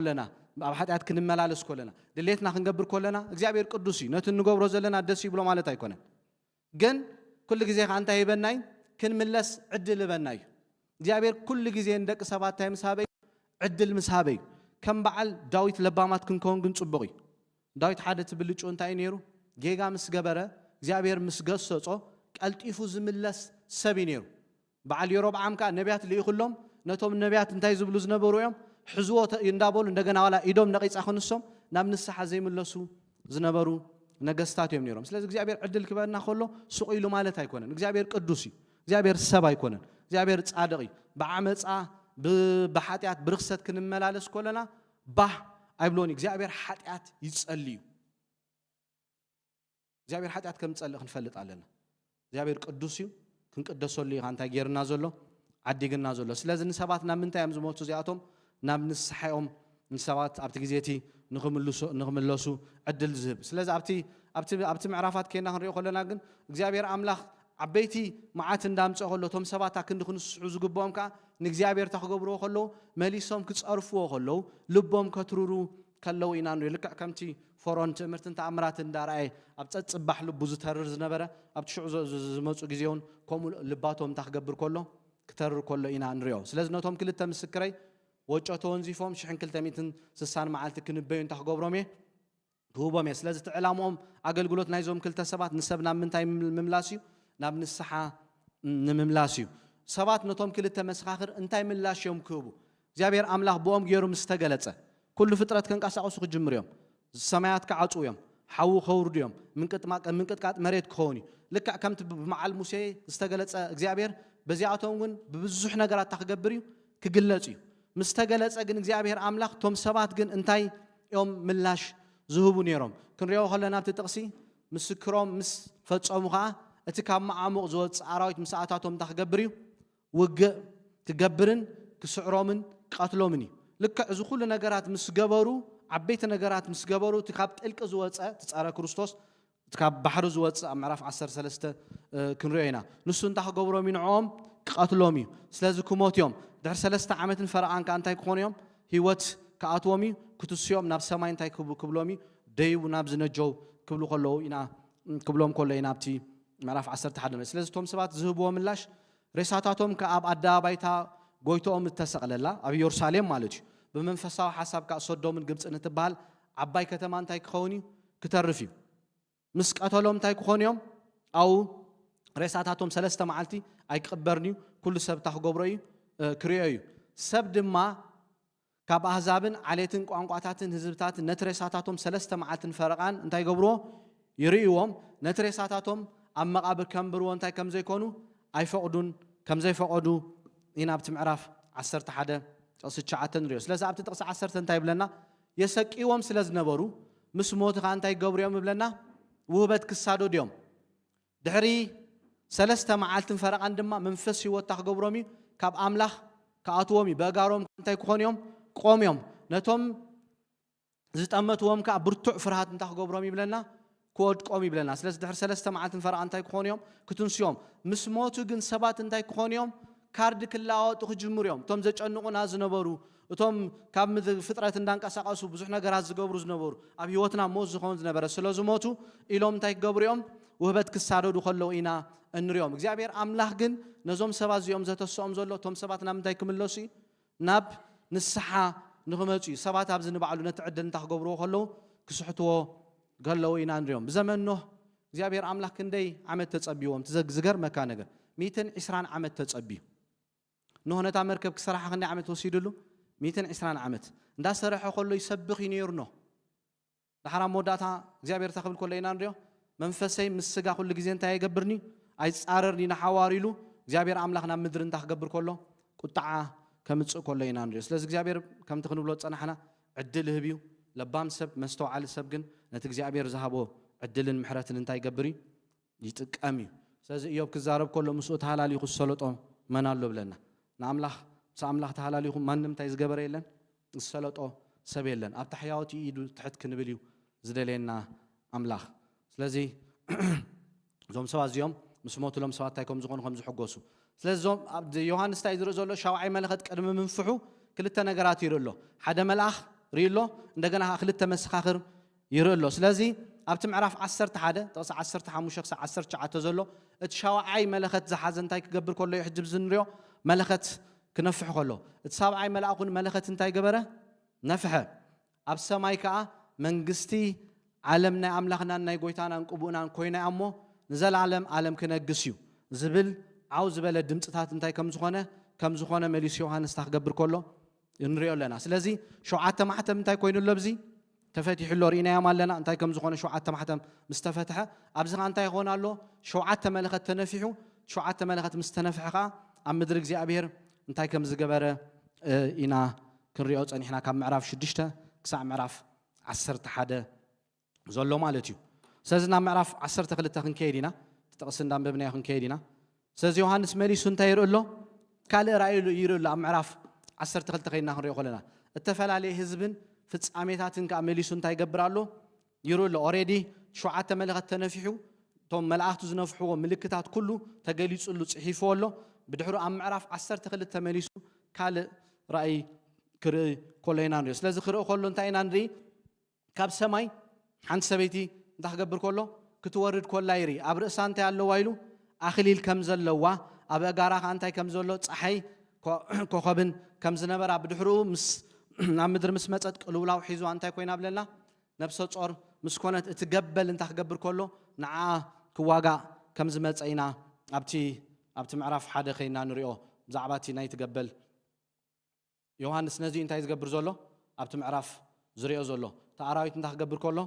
ከለና፣ ኣብ ሓጢኣት ክንመላለስ ከለና፣ ድሌትና ክንገብር ከለና እግዚኣብሔር ቅዱስ እዩ። ነቲ እንገብሮ ዘለና ደስ ይብሎ ማለት ኣይኮነን። ግን ኩሉ ግዜ ከኣ እንታይ ይህበና እዩ? ክንምለስ ዕድል ይህበና እዩ። እግዚኣብሔር ኩሉ ግዜ ንደቂ ሰባት እንታይ ምስ ሃበ እዩ? ዕድል ምስ ሃበ እዩ። ከም በዓል ዳዊት ለባማት ክንከውን ግን ጽቡቕ እዩ። ዳዊት ሓደ እቲ ብልጭኡ እንታይ እዩ ነይሩ? ጌጋ ምስ ገበረ እግዚኣብሔር ምስ ገሰጾ ቀልጢፉ ዝምለስ ሰብ እዩ ነይሩ። በዓል የሮብዓም ከኣ ነቢያት ልኢኹሎም፣ ነቶም ነቢያት እንታይ ዝብሉ ዝነበሩ እዮም? ሕዝዎ ተ- እንዳበሉ እንደገና ዋላ ኢዶም ነቒጻ ክንሶም ናብ ንስሓ ዘይምለሱ ዝነበሩ ነገስታት እዮም ነይሮም። ስለዚ እግዚኣብሔር ዕድል ክበና ከሎ ሱቕ ኢሉ ማለት ኣይኮነን። እግዚኣብሔር ቅዱስ እዩ። እግዚኣብሔር ሰብ ኣይኮነን። እግዚኣብሔር ጻድቕ እዩ። ብዓመጻ ብ- ብሓጢኣት ብርክሰት ክንመላለስ ከለና ባህ ኣይብሎን እዩ። እግዚኣብሔር ሓጢኣት ይጸሊ እዩ። እግዚኣብሔር ሓጢኣት ከም ዝጸልእ ክንፈልጥ ኣለና። እግዚኣብሔር ቅዱስ እዩ። ክንቅደሰሉ ኢኻ እንታይ ጌርና ዘሎ? ዓዲግና ዘሎ። ስለዚ ንሰባት ናብ ምንታይ እዮም ዝመቱ እዚኣቶም? ናብ ንስሓ እዮም። ንሰባት ኣብቲ ግዜ እቲ ንኽምልሱ- ንኽምለሱ ዕድል ዝህብ። ስለዚ ኣብቲ ኣብቲ ኣብቲ ምዕራፋት ኬና ክንሪኦ ከለና ግን እግዚኣብሔር ኣምላኽ ዓበይቲ መዓት እንዳምጽኦ ከሎ እቶም ሰባት ኣክንዲ ክንስሑ ዝግብኦም ከኣ ንእግዚኣብሔር እታ ክገብርዎ ከለዉ መሊሶም ክጸርፍዎ ከለዉ ልቦም ከትርሩ ከለዉ ኢና ንሪኦ። ልክዕ ከምቲ ፈርኦን ትእምርትን ተኣምራትን እንዳረኣየ ኣብ ጸጽባሕ ልቡ ዝተርር ዝነበረ ኣብቲ ሽዑ ዝ- ዝ- ዝመጹ ግዜ እውን ከምኡ ልባቶም እንታይ ክገብር ከሎ ክተርር ከሎ ኢና ንሪኦ። ስለዚ ነቶም ክልተ ምስክረይ ወጮ ተወንዚፎም ሽሕን ክልተ ሚእትን ስሳን መዓልቲ ክንበዩ እንታይ ክገብሮም እየ ክህቦም እየ። ስለዚ እቲ ዕላምኦም ኣገልግሎት ናይዞም ክልተ ሰባት ንሰብ ናብ ምንታይ ምምላስ እዩ? ናብ ንስሓ ንምምላስ እዩ። ሰባት ነቶም ክልተ መሰኻኽር እንታይ ምላሽ እዮም ክህቡ? እግዚኣብሔር ኣምላኽ ብኦም ገይሩ ምስ ተገለጸ ኩሉ ፍጥረት ከንቀሳቐሱ ክጅምሩ እዮም። ሰማያት ክዓጽዉ እዮም። ሓዊ ከውርዱ እዮም። ምንቅጥቃጥ መሬት ክኸውን እዩ። ልክዕ ከምቲ ብመዓል ሙሴ ዝተገለጸ እግዚኣብሔር በዚኣቶም እውን ብብዙሕ ነገራት ክገብር እዩ ክግለጽ እዩ። ምስ ተገለጸ ግን እግዚኣብሔር ኣምላኽ እቶም ሰባት ግን እንታይ እዮም ምላሽ ዝህቡ ነይሮም? ክንሪኦ ከለና ኣብቲ ጥቕሲ ምስክሮም ምስ ፈጸሙ ኸዓ እቲ ካብ መዓሙቕ ዝወጽእ ኣራዊት ምስ ኣታቶም እንታይ ክገብር እዩ? ውግእ ክገብርን ክስዕሮምን ክቐትሎምን እዩ። ልክዕ እዚ ኩሉ ነገራት ምስ ገበሩ ዓበይቲ ነገራት ምስ ገበሩ እቲ ካብ ጥልቂ ዝወጸ እቲ ጸረ ክርስቶስ እቲ ካብ ባሕሪ ዝወጽእ ኣብ ምዕራፍ ዓሰርተ ሰለስተ ክንሪኦ ኢና። ንሱ እንታይ ክገብሮም እዩ? ንዕኦም ክቐትሎም እዩ። ስለዚ ክሞት እዮም። ድሕሪ ሰለስተ ዓመትን ፈረቓን ከኣ እንታይ ክኾኑ እዮም? ህይወት ክኣትዎም እዩ። ክትስዮም ናብ ሰማይ እንታይ ክብሉ ክብሎም እዩ? ደይቡ ናብ ዝነጀው ክብሉ ከለዉ ኢና ክብሎም ከሎ ኢና ኣብቲ ምዕራፍ ዓሰርተ ሓደ ንርኢ። ስለዚ እቶም ሰባት ዝህብዎ ምላሽ ሬሳታቶም ከኣ ኣብ ኣደባባይታ ጎይቶኦም እተሰቕለላ ኣብ ኢየሩሳሌም ማለት እዩ። ብመንፈሳዊ ሓሳብ ከኣ ሶዶምን ግብጽን እትበሃል ዓባይ ከተማ እንታይ ክኸውን እዩ? ክተርፍ እዩ። ምስ ቀተሎም እንታይ ክኾኑ እዮም? ኣብኡ ሬሳታቶም ሰለስተ መዓልቲ ኣይክቕበርን እዩ። ኩሉ ሰብ እታ ክገብሮ እዩ ክርእዮ እዩ። ሰብ ድማ ካብ ኣህዛብን ዓሌትን ቋንቋታትን ህዝብታትን ነቲ ሬሳታቶም ሰለስተ መዓልትን ፈረቓን እንታይ ይገብርዎ? ይርእይዎም። ነቲ ሬሳታቶም ኣብ መቓብር ከንብርዎ እንታይ ከም ዘይኮኑ ኣይፈቕዱን ከም ዘይፈቐዱ ኢና ኣብቲ ምዕራፍ ዓሰርተ ሓደ ጥቕሲ ትሽዓተ ንሪኦ። ስለዚ ኣብቲ ጥቕሲ ዓሰርተ እንታይ ይብለና? የሰቅይዎም ስለ ዝነበሩ ምስ ሞቱ ኸዓ እንታይ ይገብሩ እዮም ይብለና? ውህበት ክሳደዱ እዮም። ድሕሪ ሰለስተ መዓልትን ፈረቓን ድማ መንፈስ ህይወት እንታይ ክገብሮም እዩ? ካብ ኣምላኽ ክኣትዎም እዩ። በእጋሮም እንታይ ክኾኑ እዮም? ክቆሙ እዮም። ነቶም ዝጠመትዎም ከኣ ብርቱዕ ፍርሃት እንታይ ክገብሮም ይብለና? ክወድቆም ይብለና። ስለዚ ድሕሪ ሰለስተ መዓልትን ፈረቓን እንታይ ክኾኑ እዮም? ክትንስዮም። ምስ ሞቱ ግን ሰባት እንታይ ክኾኑ እዮም? ካርድ ክለዋወጡ ክጅምሩ እዮም። እቶም ዘጨንቑና ዝነበሩ እቶም ካብ ምድሪ ፍጥረት እንዳንቀሳቐሱ ብዙሕ ነገራት ዝገብሩ ዝነበሩ ኣብ ህይወትና ሞት ዝኾን ዝነበረ ስለ ዝሞቱ ኢሎም እንታይ ክገብሩ እዮም? ውህበት ክሳደዱ ከለዉ ኢና እንሪኦም። እግዚኣብሔር ኣምላኽ ግን ነዞም ሰባት እዚኦም ዘተስኦም ዘሎ እቶም ሰባት ናብ ምንታይ ክምለሱ እዩ? ናብ ንስሓ ንኽመጹ እዩ። ሰባት ኣብዚ ንባዕሉ ነቲ ዕድል እንታይ ክገብርዎ ከለዉ ክስሕትዎ ከለዉ ኢና ንሪኦም። ብዘመን ኖህ እግዚኣብሔር ኣምላኽ ክንደይ ዓመት ተጸቢዎም? እቲ ዘግ- ዝገርመካ ነገር ሚእትን ዕስራን ዓመት ተጸቢዩ። ኖህ ነታ መርከብ ክሰርሓ ክንደይ ዓመት ወሲድሉ? ሚእትን ዕስራን ዓመት። እንዳሰርሐ ከሎ ይሰብኽ እዩ ነይሩ ኖህ። ደሓር ኣብ መወዳእታ እግዚኣብሔር እንታይ ክብል ከሎ ኢና ንሪኦ? መንፈሰይ ምስ ስጋ ኩሉ ግዜ እንታይ ኣይገብርኒ? ኣይጻረርኒ ንሓዋሩ ኢሉ እግዚኣብሔር ኣምላኽ ናብ ምድሪ እንታይ ክገብር ከሎ? ቁጥዓ ከምጽእ ከሎ ኢና ንሪኦ። ስለዚ እግዚኣብሔር ከምቲ ክንብሎ ዝጸናሕና ዕድል ይህብ እዩ። ለባም ሰብ መስተውዓሊ ሰብ ግን ነቲ እግዚኣብሔር ዝሃቦ ዕድልን ምሕረትን እንታይ ይገብር እዩ? ይጥቀም እዩ። ስለዚ እዮብ ክዛረብ ከሎ ምስኡ ተሃላሊኹ ዝሰለጦ መን ኣሎ ብለና? ንኣምላኽ ምስ ኣምላኽ ተሃላሊኹ ማንም እንታይ ዝገበረ የለን? ዝሰለጦ ሰብ የለን። ኣብ ታሕያዎት ኢዱ ትሕት ክንብል እዩ ዝደልየና ኣምላኽ። ስለዚ እዞም ሰባት እዚኦም ምስ ሞትሎም ሰባት እንታይ ከም ዝኾኑ ከም ዝሕጎሱ ስለዚ እዞም ኣብ ዮሃንስ እንታይ ዝርኢ ዘሎ ሻውዓይ መለኸት ቅድሚ ምንፍሑ ክልተ ነገራት ይርኢ ኣሎ። ሓደ መልኣኽ ርኢ ኣሎ። እንደገና ከዓ ክልተ መሰኻኽር ይርኢ ኣሎ። ስለዚ ኣብቲ ምዕራፍ ዓሰርተ ሓደ ጥቕሲ ዓሰርተ ሓሙሽተ ክሳብ ዓሰርተ ትሽዓተ ዘሎ እቲ ሻውዓይ መለኸት ዝሓዘ እንታይ ክገብር ከሎ እዩ? ሕጂ ብዚ ንሪኦ መለኸት ክነፍሕ ከሎ እቲ ሳብዓይ መልኣኽ እውን መለኸት እንታይ ገበረ? ነፍሐ። ኣብ ሰማይ ከዓ መንግስቲ ዓለም ናይ ኣምላኽናን ናይ ጎይታናን ቅቡእናን ኮይና እያ እሞ ንዘለዓለም ዓለም ክነግስ እዩ ዝብል ዓው ዝበለ ድምፅታት እንታይ ከም ዝኾነ ከም ዝኾነ መሊሱ ዮሃንስ እንታይ ክገብር ከሎ ንሪኦ ኣለና። ስለዚ ሸውዓተ ማሕተም እንታይ ኮይኑ ኣሎ? ብዚ ተፈቲሑ ኣሎ፣ ርኢናዮም ኣለና። እንታይ ከም ዝኾነ ሸውዓተ ማሕተም ምስ ተፈትሐ ኣብዚ ኸዓ እንታይ ይኾን ኣሎ? ሸውዓተ መለኸት ተነፊሑ። ሸውዓተ መለኸት ምስ ተነፍሐ ኸዓ ኣብ ምድሪ እግዚኣብሔር እንታይ ከም ዝገበረ እ፣ ኢና ክንሪኦ ጸኒሕና ካብ ምዕራፍ ሽዱሽተ ክሳዕ ምዕራፍ ዓሰርተ ሓደ ዘሎ ማለት እዩ። ስለዚ ናብ ምዕራፍ ዓሰርተ ክልተ ክንከይድ ኢና። እቲ ጥቕሲ እንዳንበብናዮ ክንከይድ ኢና። ስለዚ ዮሃንስ መሊሱ እንታይ ይርኢ ኣሎ? ካልእ ራእይ ይርኢ ኣሎ። ኣብ ምዕራፍ ዓሰርተ ክልተ ከይድና ክንሪኦ ከለና እተፈላለየ ህዝብን ፍጻሜታትን ከዓ መሊሱ እንታይ ይገብር ኣሎ? ይርኢ ኣሎ። ኦሬዲ ሸውዓተ መለኸት ተነፊሑ እቶም መላእኽቱ ዝነፍሕዎ ምልክታት ኩሉ ተገሊጹሉ ጽሒፍዎ ኣሎ። ብድሕሩ ኣብ ምዕራፍ ዓሰርተ ክልተ መሊሱ ካልእ ራእይ ክርኢ ከሎ ኢና ንሪኦ። ስለዚ ክርኢ ከሎ እንታይ ኢና ንርኢ? ካብ ሰማይ ሓንቲ ሰበይቲ እንታይ ክገብር ከሎ? ክትወርድ ኮላ ይርኢ። ኣብ ርእሳ እንታይ ኣለዋ ኢሉ? ኣኽሊል ከም ዘለዋ፣ ኣብ ኣእጋራ ኸዓ እንታይ ከም ዘሎ? ጸሓይ ኮ- ኮኸብን ከም ዝነበራ፣ ብድሕርኡ ምስ ናብ ምድሪ ምስ መጸት ቅልውላው ሒዝዋ እንታይ ኮይና ብለና? ነብሰ ጾር ምስ ኮነት እቲ ገበል እንታይ ክገብር ከሎ ንዓ ክዋጋእ ከም ዝመጸ ኢና ኣብቲ ኣብቲ ምዕራፍ ሓደ ከይና ንሪኦ። ብዛዕባ እቲ ናይቲ ገበል ዮሃንስ ነዚ እንታይ ዝገብር ዘሎ ኣብቲ ምዕራፍ ዝሪኦ ዘሎ እቲ ኣራዊት እንታይ ክገብር ከሎ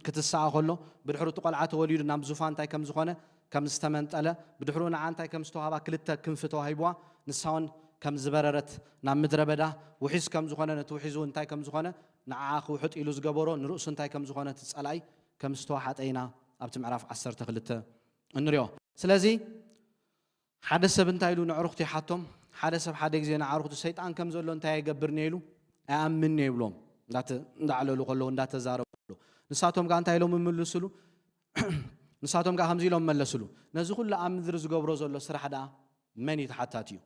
ክትስኣ ከሎ ብድሕሩ እቲ ቆልዓ ተወሊዱ ናብ ዙፋን እንታይ ከም ዝኾነ ከም ዝተመንጠለ ብድሕሩ ንዓ እንታይ ከም ዝተዋህባ ክልተ ክንፊ ተዋሂብዋ ንሳውን ከም ዝበረረት ናብ ምድረ በዳ ውሒዝ ከም ዝኾነ ነቲ ውሒዝ እውን እንታይ ከም ዝኾነ ንዓ ክውሕጥ ኢሉ ዝገበሮ ንርእሱ እንታይ ከም ዝኾነ እቲ ጸላኢ ከም ዝተዋሓጠ ኢና ኣብቲ ምዕራፍ ዓሰርተ ክልተ እንሪኦ። ስለዚ ሓደ ሰብ እንታይ ኢሉ ንዕሩኽቱ ይሓቶም? ሓደ ሰብ ሓደ ግዜ ንዓሩኽቱ ሰይጣን ከም ዘሎ እንታይ ኣይገብርን እየ ኢሉ ኣይኣምንን እየ ይብሎም። እንዳተ- እንዳዕለሉ ከለዉ እንዳተዛረቡ ከለዉ ንሳቶም ጋር እንታይ ኢሎም ይምልስሉ? ንሳቶም ጋር ከምዚ ኢሎም መለስሉ፣ ነዚ ኩሉ ኣብ ምድሪ ዝገብሮ ዘሎ ስራሕ ደኣ መን እዩ ተሓታቲ እዩ?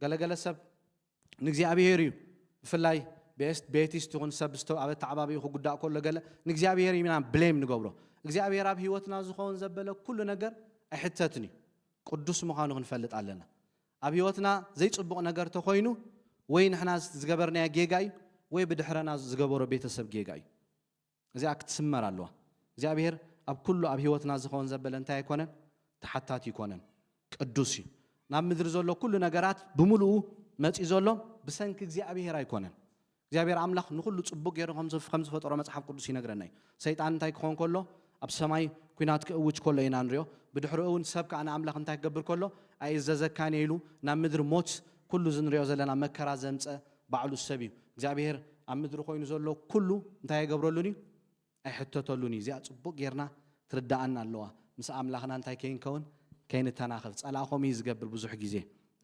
ገለገለ ሰብ ንእግዚኣብሔር እዩ። ብፍላይ ቤስ- ቤቲስት ይኹን ሰብ ዝተ- ኣብ ኣተዓባቢኡ ክጉዳእ ከሎ ገለ ንእግዚኣብሔር ኢና ብሌም ንገብሮ። እግዚኣብሔር ኣብ ህይወትና ዝኸውን ዘበለ ኩሉ ነገር ኣይሕተትን እዩ። ቅዱስ ምዃኑ ክንፈልጥ ኣለና። ኣብ ህይወትና ዘይጽቡቕ ነገር ተኾይኑ ወይ ንሕና ዝገበርናዮ ጌጋ እዩ ወይ ብድሕረና ዝገበሮ ቤተሰብ ጌጋ እዩ። እዚኣ ክትስመር ኣለዋ። እግዚኣብሔር ኣብ ኩሉ ኣብ ህይወትና ዝኸውን ዘበለ እንታይ ኣይኮነን? ተሓታቲ ኣይኮነን። ቅዱስ እዩ። ናብ ምድሪ ዘሎ ኩሉ ነገራት ብምሉኡ መጺኡ ዘሎ ብሰንኪ እግዚኣብሔር ኣይኮነን። እግዚኣብሔር ኣምላኽ ንኹሉ ጽቡቕ ገይሩ ከም ዝፍ- ከም ዝፈጠሮ መጽሓፍ ቅዱስ ይነግረና እዩ። ሰይጣን እንታይ ክኾን ከሎ ኣብ ሰማይ ኲናት ክእውጅ ከሎ ኢና ንሪኦ። ብድሕሪኡ እውን ሰብ ከኣ ንኣምላኽ እንታይ ክገብር ከሎ ኣይእዘዘካን እየ ኢሉ ናብ ምድሪ ሞት ኩሉ እዚ ንሪኦ ዘለና መከራ ዘምጸ ባዕሉ ሰብ እዩ። እግዚኣብሔር ኣብ ምድሪ ኮይኑ ዘሎ ኩሉ እንታይ ኣይገብረሉን እዩ? ኣይሕተተሉን እዩ። እዚኣ ጽቡቕ ጌርና ትርዳኣና ኣለዋ። ምስ ኣምላኽና እንታይ ከይንከውን? ከይንተናኸፍ። ጸላእ ከምኡ እዩ ዝገብር ብዙሕ ግዜ።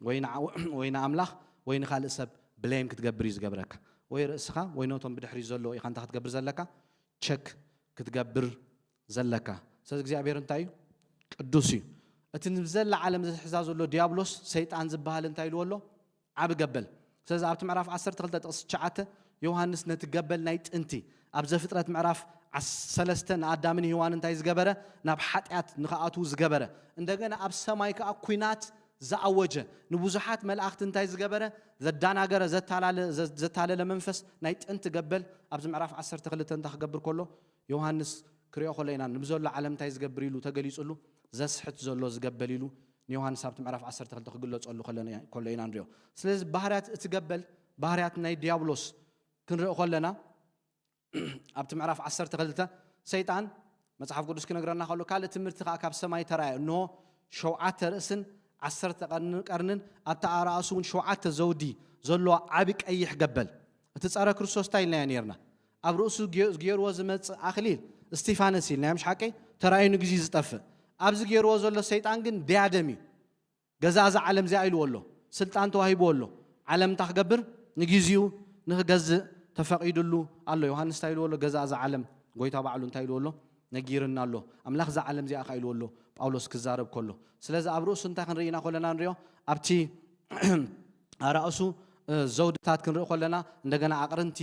ወይ ንዓ- ወይ ንኣምላኽ ወይ ንኻልእ ሰብ ብሌም ክትገብር እዩ ዝገብረካ። ወይ ርእስኻ ወይ ነቶም ብድሕሪ ዘለዉ ኢኻ እንታይ ክትገብር ዘለካ? ቸክ ክትገብር ዘለካ። ስለዚ እግዚኣብሔር እንታይ እዩ? ቅዱስ እዩ። እቲ ንብዘላ ዓለም ዝሕዛ ዘሎ ዲያብሎስ ሰይጣን ዝበሃል እንታይ ኢልዎ ኣሎ? ዓቢ ገበል። ስለዚ ኣብቲ ምዕራፍ ዓሰርተ ክልተ ጥቕሲ ትሽዓተ ዮሃንስ ነቲ ገበል ናይ ጥንቲ ኣብ ዘፍጥረት ምዕራፍ ዓስ- ሰለስተ ንኣዳምን ሄዋን እንታይ ዝገበረ? ናብ ሓጢኣት ንኽኣትዉ ዝገበረ። እንደገና ኣብ ሰማይ ከኣ ኲናት ዝኣወጀ ንብዙሓት መላእኽቲ እንታይ ዝገበረ? ዘዳናገረ ዘታላለ- ዘ- ዘታለለ መንፈስ ናይ ጥንቲ ገበል ኣብዚ ምዕራፍ ዓሰርተ ክልተ እንታይ ክገብር ከሎ ዮሃንስ ክሪኦ ከሎ ኢና ንብዘሎ ዓለም እንታይ ዝገብር ኢሉ ተገሊጹሉ ዘስሕት ዘሎ ዝገበል ኢሉ ንዮሃንስ ኣብቲ ምዕራፍ ዓሰርተ ክልተ ክግለጸሉ ከለና- ከሎ ኢና ንሪኦ። ስለዚ ባህርያት እቲ ገበል ባህርያት ናይ ዲያብሎስ ክንርኢ ከለና ኣብቲ ምዕራፍ ዓሰርተ ክልተ ሰይጣን መጽሓፍ ቅዱስ ክነግረና ከሎ ካልእ ትምህርቲ ከዓ ካብ ሰማይ ተራእየ። እንሆ ሸውዓተ ርእስን ዓሰርተ ቀርኒ- ቀርንን ኣብቲ ኣራእሱ እውን ሸውዓተ ዘውዲ ዘለዎ ዓቢ ቀይሕ ገበል። እቲ ጸረ ክርስቶስ እንታይ ኢልና ነርና? ኣብ ርእሱ ገ- ገይርዎ ዝመጽእ ኣኽሊል እስቲፋነስ ኢልና ምሽ ሓቀይ ተራእዩ ንግዜ ዝጠፍእ። ኣብዚ ገይርዎ ዘሎ ሰይጣን ግን ዲያደም እዩ። ገዛ እዛ ዓለም እዚኣ ኢልዎ ኣሎ። ስልጣን ተዋሂብዎ ኣሎ። ዓለም እንታይ ክገብር? ንግዜኡ ንክገዝእ ተፈቒዱሉ ኣሎ። ዮሃንስ እንታይ ኢልዎ ኣሎ? ገዛ እዛ ዓለም ጎይታ ባዕሉ እንታይ ኢልዎ ኣሎ? ነጊርና ኣሎ። ኣምላኽ እዛ ዓለም እዚኣ ከ ኢልዎ ኣሎ ጳውሎስ ክዛረብ ከሎ። ስለዚ ኣብ ርእሱ እንታይ ክንርኢ ኢና ከለና ንሪኦ? ኣብቲ ኣራእሱ እ፣ ዘውድታት ክንርኢ ከለና እንደገና ኣቕርንቲ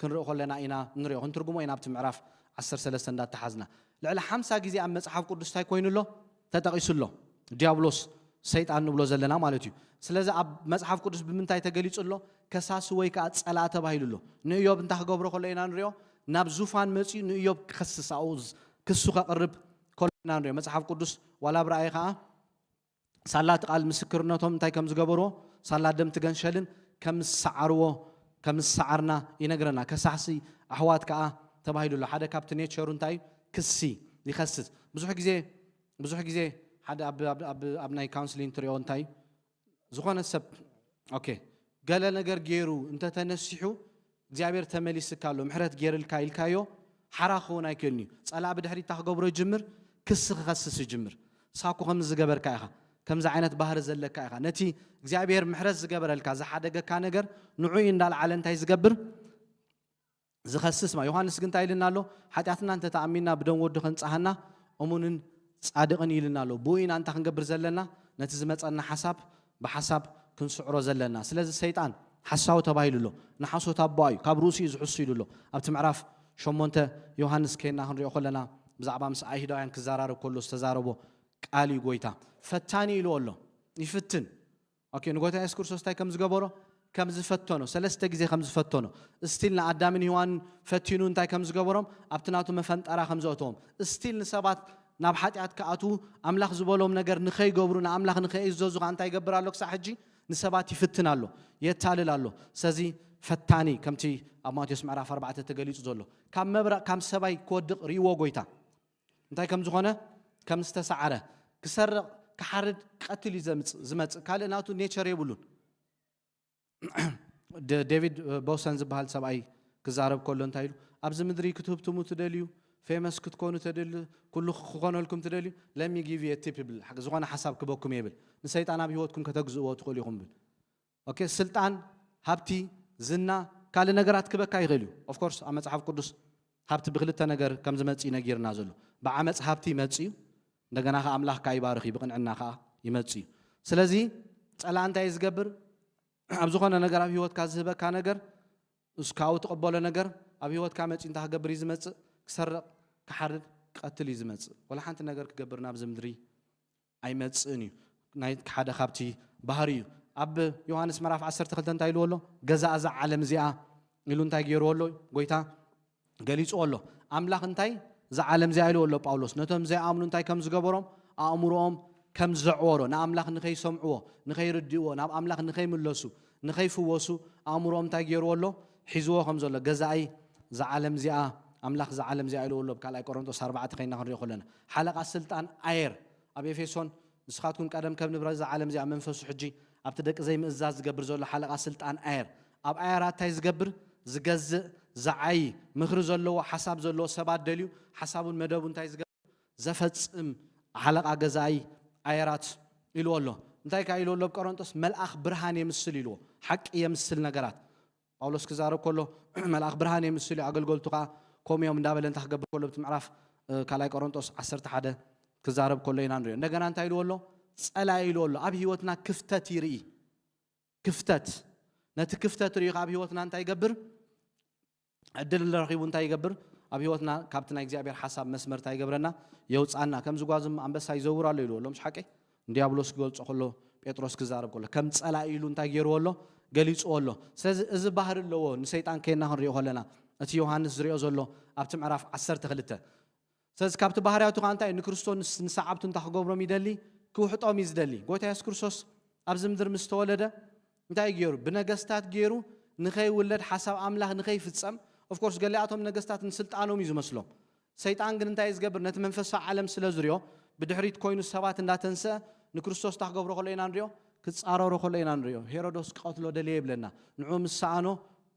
ክንርኢ ከለና ኢና ንሪኦ፣ ክንትርጉሞ ኢና። ኣብቲ ምዕራፍ ዓሰርተ ሰለስተ እንዳተሓዝና ልዕሊ ሓምሳ ግዜ ኣብ መጽሓፍ ቅዱስ እንታይ ኮይኑ ኣሎ? ተጠቒሱ ኣሎ። ዲያብሎስ ሰይጣን ንብሎ ዘለና ማለት እዩ። ስለዚ ኣብ መጽሓፍ ቅዱስ ብምንታይ ተገሊጹ ኣሎ? ከሳሲ ወይ ከዓ ጸላእ ተባሂሉ ኣሎ። ንእዮብ እንታይ ክገብሮ ከሎ ኢና ንሪኦ? ናብ ዙፋን መጺኡ ንእዮብ ክኸስስ፣ ኣብኡ ክሱ ከቕርብ ከሎ ኢና ንሪኦ። መጽሓፍ ቅዱስ ዋላ ኣብ ራእይ ከዓ ሳላ እቲ ቃል ምስክርነቶም እንታይ ከም ዝገበርዎ፣ ሳላ ደም ትገንሸልን ከም ዝሰዓርዎ፣ ከም ዝሰዓርና ይነግረና። ከሳሲ ኣሕዋት ከዓ ተባሂሉ ኣሎ። ሓደ ካብቲ ኔቸሩ እንታይ እዩ? ክሲ ይኸስስ። ብዙሕ ግዜ ብዙሕ ግዜ ሓደ ኣብ ኣብ ኣብ ኣብ ናይ ካውንስሊንግ ትሪኦ እንታይ እዩ? ዝኾነ ሰብ ኦኬ ገለ ነገር ገይሩ እንተተነሲሑ እግዚኣብሔር ተመሊስካ ኣሎ ምሕረት ገይርልካ ኢልካዮ ሓራ ክኸውን ኣይክእልን እዩ። ጸላእ ብድሕሪት እንታይ ክገብሮ ይጅምር? ክሲ ክኸስስ ይጅምር። ሳኩ ከም ዝገበርካ ኢኻ፣ ከምዚ ዓይነት ባህሪ ዘለካ ኢኻ። ነቲ እግዚኣብሔር ምሕረት ዝገበረልካ ዝሓደገካ ነገር ንዑይ እንዳልዓለ እንታይ ዝገብር? ዝኸስስ ማ ዮሃንስ ግን እንታይ ኢልና ኣሎ? ሓጢኣትና እንተተኣሚንና ብደም ወዱ ከንጻሃና እሙንን ጻድቕን ኢልና ኣሎ። ብኡ ኢና እንታይ ክንገብር ዘለና? ነቲ ዝመጸና ሓሳብ ብሓሳብ ክንስዕሮ ዘለና። ስለዚ ሰይጣን ሓሳዊ ተባሂሉ ኣሎ። ንሓሶት ኣቦኣ እዩ፣ ካብ ርእሱ እዩ ዝሕሱ ኢሉ ኣሎ። ኣብቲ ምዕራፍ ሸሞንተ ዮሃንስ ከይና ክንሪኦ ከለና ብዛዕባ ምስ ኣይሁዳውያን ክዘራረብ ከሎ ዝተዛረቦ ቃል እዩ። ጎይታ ፈታኒ ኢልዎ ኣሎ። ይፍትን ኦኬ ንጎይታ የሱስ ክርስቶስ እንታይ ከም ዝገበሮ ከም ዝፈተኖ ሰለስተ ግዜ ከም ዝፈተኖ እስቲል ንኣዳምን ሂዋንን ፈቲኑ እንታይ ከም ዝገበሮም ኣብቲ ናቱ መፈንጠራ ከም ዘእተዎም እስቲል ንሰባት ናብ ሓጢኣት ክኣትዉ ኣምላኽ ዝበሎም ነገር ንኸይገብሩ ንኣምላኽ ንኸይእዘዙ ከዓ እንታይ ይገብር ኣሎ ክሳዕ ሕጂ ንሰባት ይፍትን ኣሎ የታልል ኣሎ። ስለዚ ፈታኒ ከምቲ ኣብ ማቴዎስ ምዕራፍ ኣርባዕተ ተገሊጹ ዘሎ ካብ መብረቕ ካብ ሰማይ ክወድቕ ርእይዎ ጎይታ እንታይ ከም ዝኾነ ከም ዝተሰዓረ ክሰርቕ ክሓርድ ክቐትል እዩ ዘምጽእ ዝመጽእ ካልእ ናቱ ኔቸር የብሉን። ደ- ዴቪድ ቦሰን ዝበሃል ሰብኣይ ክዛረብ ከሎ እንታይ ኢሉ ኣብዚ ምድሪ ክትህብትሙ ትደልዩ ፌመስ ክትኮኑ ተደሊ ኩሉ ክኾነልኩም ትደልዩ ለሚ ጊቭ የ ቲፕ ይብል ሓ- ዝኾነ ሓሳብ ክበኩም የብል ንሰይጣን ኣብ ህይወትኩም ከተግዝእዎ ትኽእሉ ኢኹም ብል ኦኬ ስልጣን ሃብቲ ዝና ካልእ ነገራት ክበካ ይኽእል እዩ ኦፍኮርስ ኣብ መፅሓፍ ቅዱስ ሃብቲ ብክልተ ነገር ከም ዝመፅእ ነጊርና ዘሎ ብዓመፅ ሃብቲ ይመፅእ እዩ እንደገና ከዓ ኣምላኽ ከዓ ይባርኽ እዩ ብቅንዕና ከዓ ይመፅእ እዩ ስለዚ ፀላ እንታይ እዩ ዝገብር ኣብ ዝኾነ ነገር ኣብ ህይወትካ ዝህበካ ነገር እስካው ትቕበሎ ነገር ኣብ ህይወትካ መፂኡ እንታይ ክገብር እዩ ዝመፅእ ክሰርቕ ክሓርድ ክቐትል እዩ ዝመፅእ ወላ ሓንቲ ነገር ክገብር ናብዚ ምድሪ ኣይመጽእን እዩ ናይ ሓደ ካብቲ ባህሪ እዩ ኣብ ዮሃንስ ምዕራፍ ዓሰርተ ክልተ እንታይ ኢልዎ ኣሎ ገዛ እዛ ዓለም እዚኣ ኢሉ እንታይ ገይርዎ ኣሎ ጎይታ ገሊፅዎ ኣሎ ኣምላኽ እንታይ እዛ ዓለም እዚኣ ኢልዎ ኣሎ ጳውሎስ ነቶም ዘይኣምኑ እንታይ ከም ዝገበሮም ኣእምሮኦም ከም ዘዕወሮ ንኣምላኽ ንኸይሰምዕዎ ንኸይርድእዎ ናብ ኣምላኽ ንኸይምለሱ ንኸይፍወሱ ኣእምሮኦም እንታይ ገይርዎ ኣሎ ሒዝዎ ከም ዘሎ ገዛኢ እዛ ዓለም እዚኣ ኣምላኽ እዛ ዓለም እዚኣ ኢልዎ ኣሎ ብካልኣይ ቆሮንጦስ ኣርባዕተ ከይና ክንሪኦ ከለና ሓለቓ ስልጣን ኣየር ኣብ ኤፌሶን ንስኻትኩም ቀደም ከም ንብረት እዛ ዓለም እዚኣ መንፈሱ ሕጂ ኣብቲ ደቂ ዘይምእዛዝ ዝገብር ዘሎ ሓለቓ ስልጣን ኣየር ኣብ ኣየራት እንታይ ዝገብር ዝገዝእ ዝዓይ ምኽሪ ዘለዎ ሓሳብ ዘለዎ ሰባት ደልዩ ሓሳቡን መደቡ እንታይ ዝገብር ዘፈጽም ሓለቓ ገዛኢ ኣየራት ኢልዎ ኣሎ እንታይ ከ ኢልዎ ኣሎ ኣብ ቆሮንጦስ መልኣኽ ብርሃን የምስል ኢልዎ ሓቂ የምስል ነገራት ጳውሎስ ክዛረብ ከሎ መልኣኽ ብርሃን የምስል እዩ ኣገልገልቱ ከዓ ከምኡ እዮም እንዳበለ እንታይ ክገብር ከሎ ብቲ ምዕራፍ ካልኣይ ቆሮንጦስ ዓሰርተ ሓደ ክዛረብ ከሎ ኢና ንሪኦ እንደገና እንታይ ኢልዎ ኣሎ ፀላኢ ኢልዎ ኣሎ ኣብ ህይወትና ክፍተት ይርኢ ክፍተት ነቲ ክፍተት ሪኡ ኣብ ህይወትና እንታይ ይገብር ዕድል ረኺቡ እንታይ ይገብር ኣብ ህይወትና ካብቲ ናይ እግዚኣብሔር ሓሳብ መስመር እንታይ ይገብረና የውፃና ከምዚ ጓዝም ኣንበሳ ይዘውር ኣሎ ኢልዎ ኣሎ ምሽ ሓቀይ ንዲያብሎስ ክገልጾ ከሎ ጴጥሮስ ክዛረብ ከሎ ከም ጸላኢ ኢሉ እንታይ ገይርዎ ኣሎ ገሊጽዎ ኣሎ ስለዚ እዚ ባህሪ ኣለዎ ንሰይጣን ከይና ክንሪኦ ከለና እቲ ዮሃንስ ዝሪኦ ዘሎ ኣብቲ ምዕራፍ ዓሰርተ ክልተ ስለዚ ካብቲ ባህርያቱ ከዓ እንታይ ንክርስቶስ ንሰዓብቱ እንታይ ክገብሮም ይደሊ ክውሕጦም እዩ ዝደሊ ጎይታ የሱስ ክርስቶስ ኣብዚ ምድሪ ምስ ተወለደ እንታይ ገይሩ ብነገስታት ገይሩ ንኸይውለድ ሓሳብ ኣምላኽ ንኸይፍጸም ኦፍኮርስ ገሊኣቶም ነገስታት ንስልጣኖም እዩ ዝመስሎም ሰይጣን ግን እንታይ እዩ ዝገብር ነቲ መንፈሳዊ ዓለም ስለ ዝርዮ ብድሕሪት ኮይኑ ሰባት እንዳተንስአ ንክርስቶስ እንታይ ክገብሮ ከሎ ኢና ንሪኦ ክፃረሮ ከሎ ኢና ንሪኦ ሄሮዶስ ክቐትሎ ደልየ ይብለና ንዑ ምስ ሰኣኖ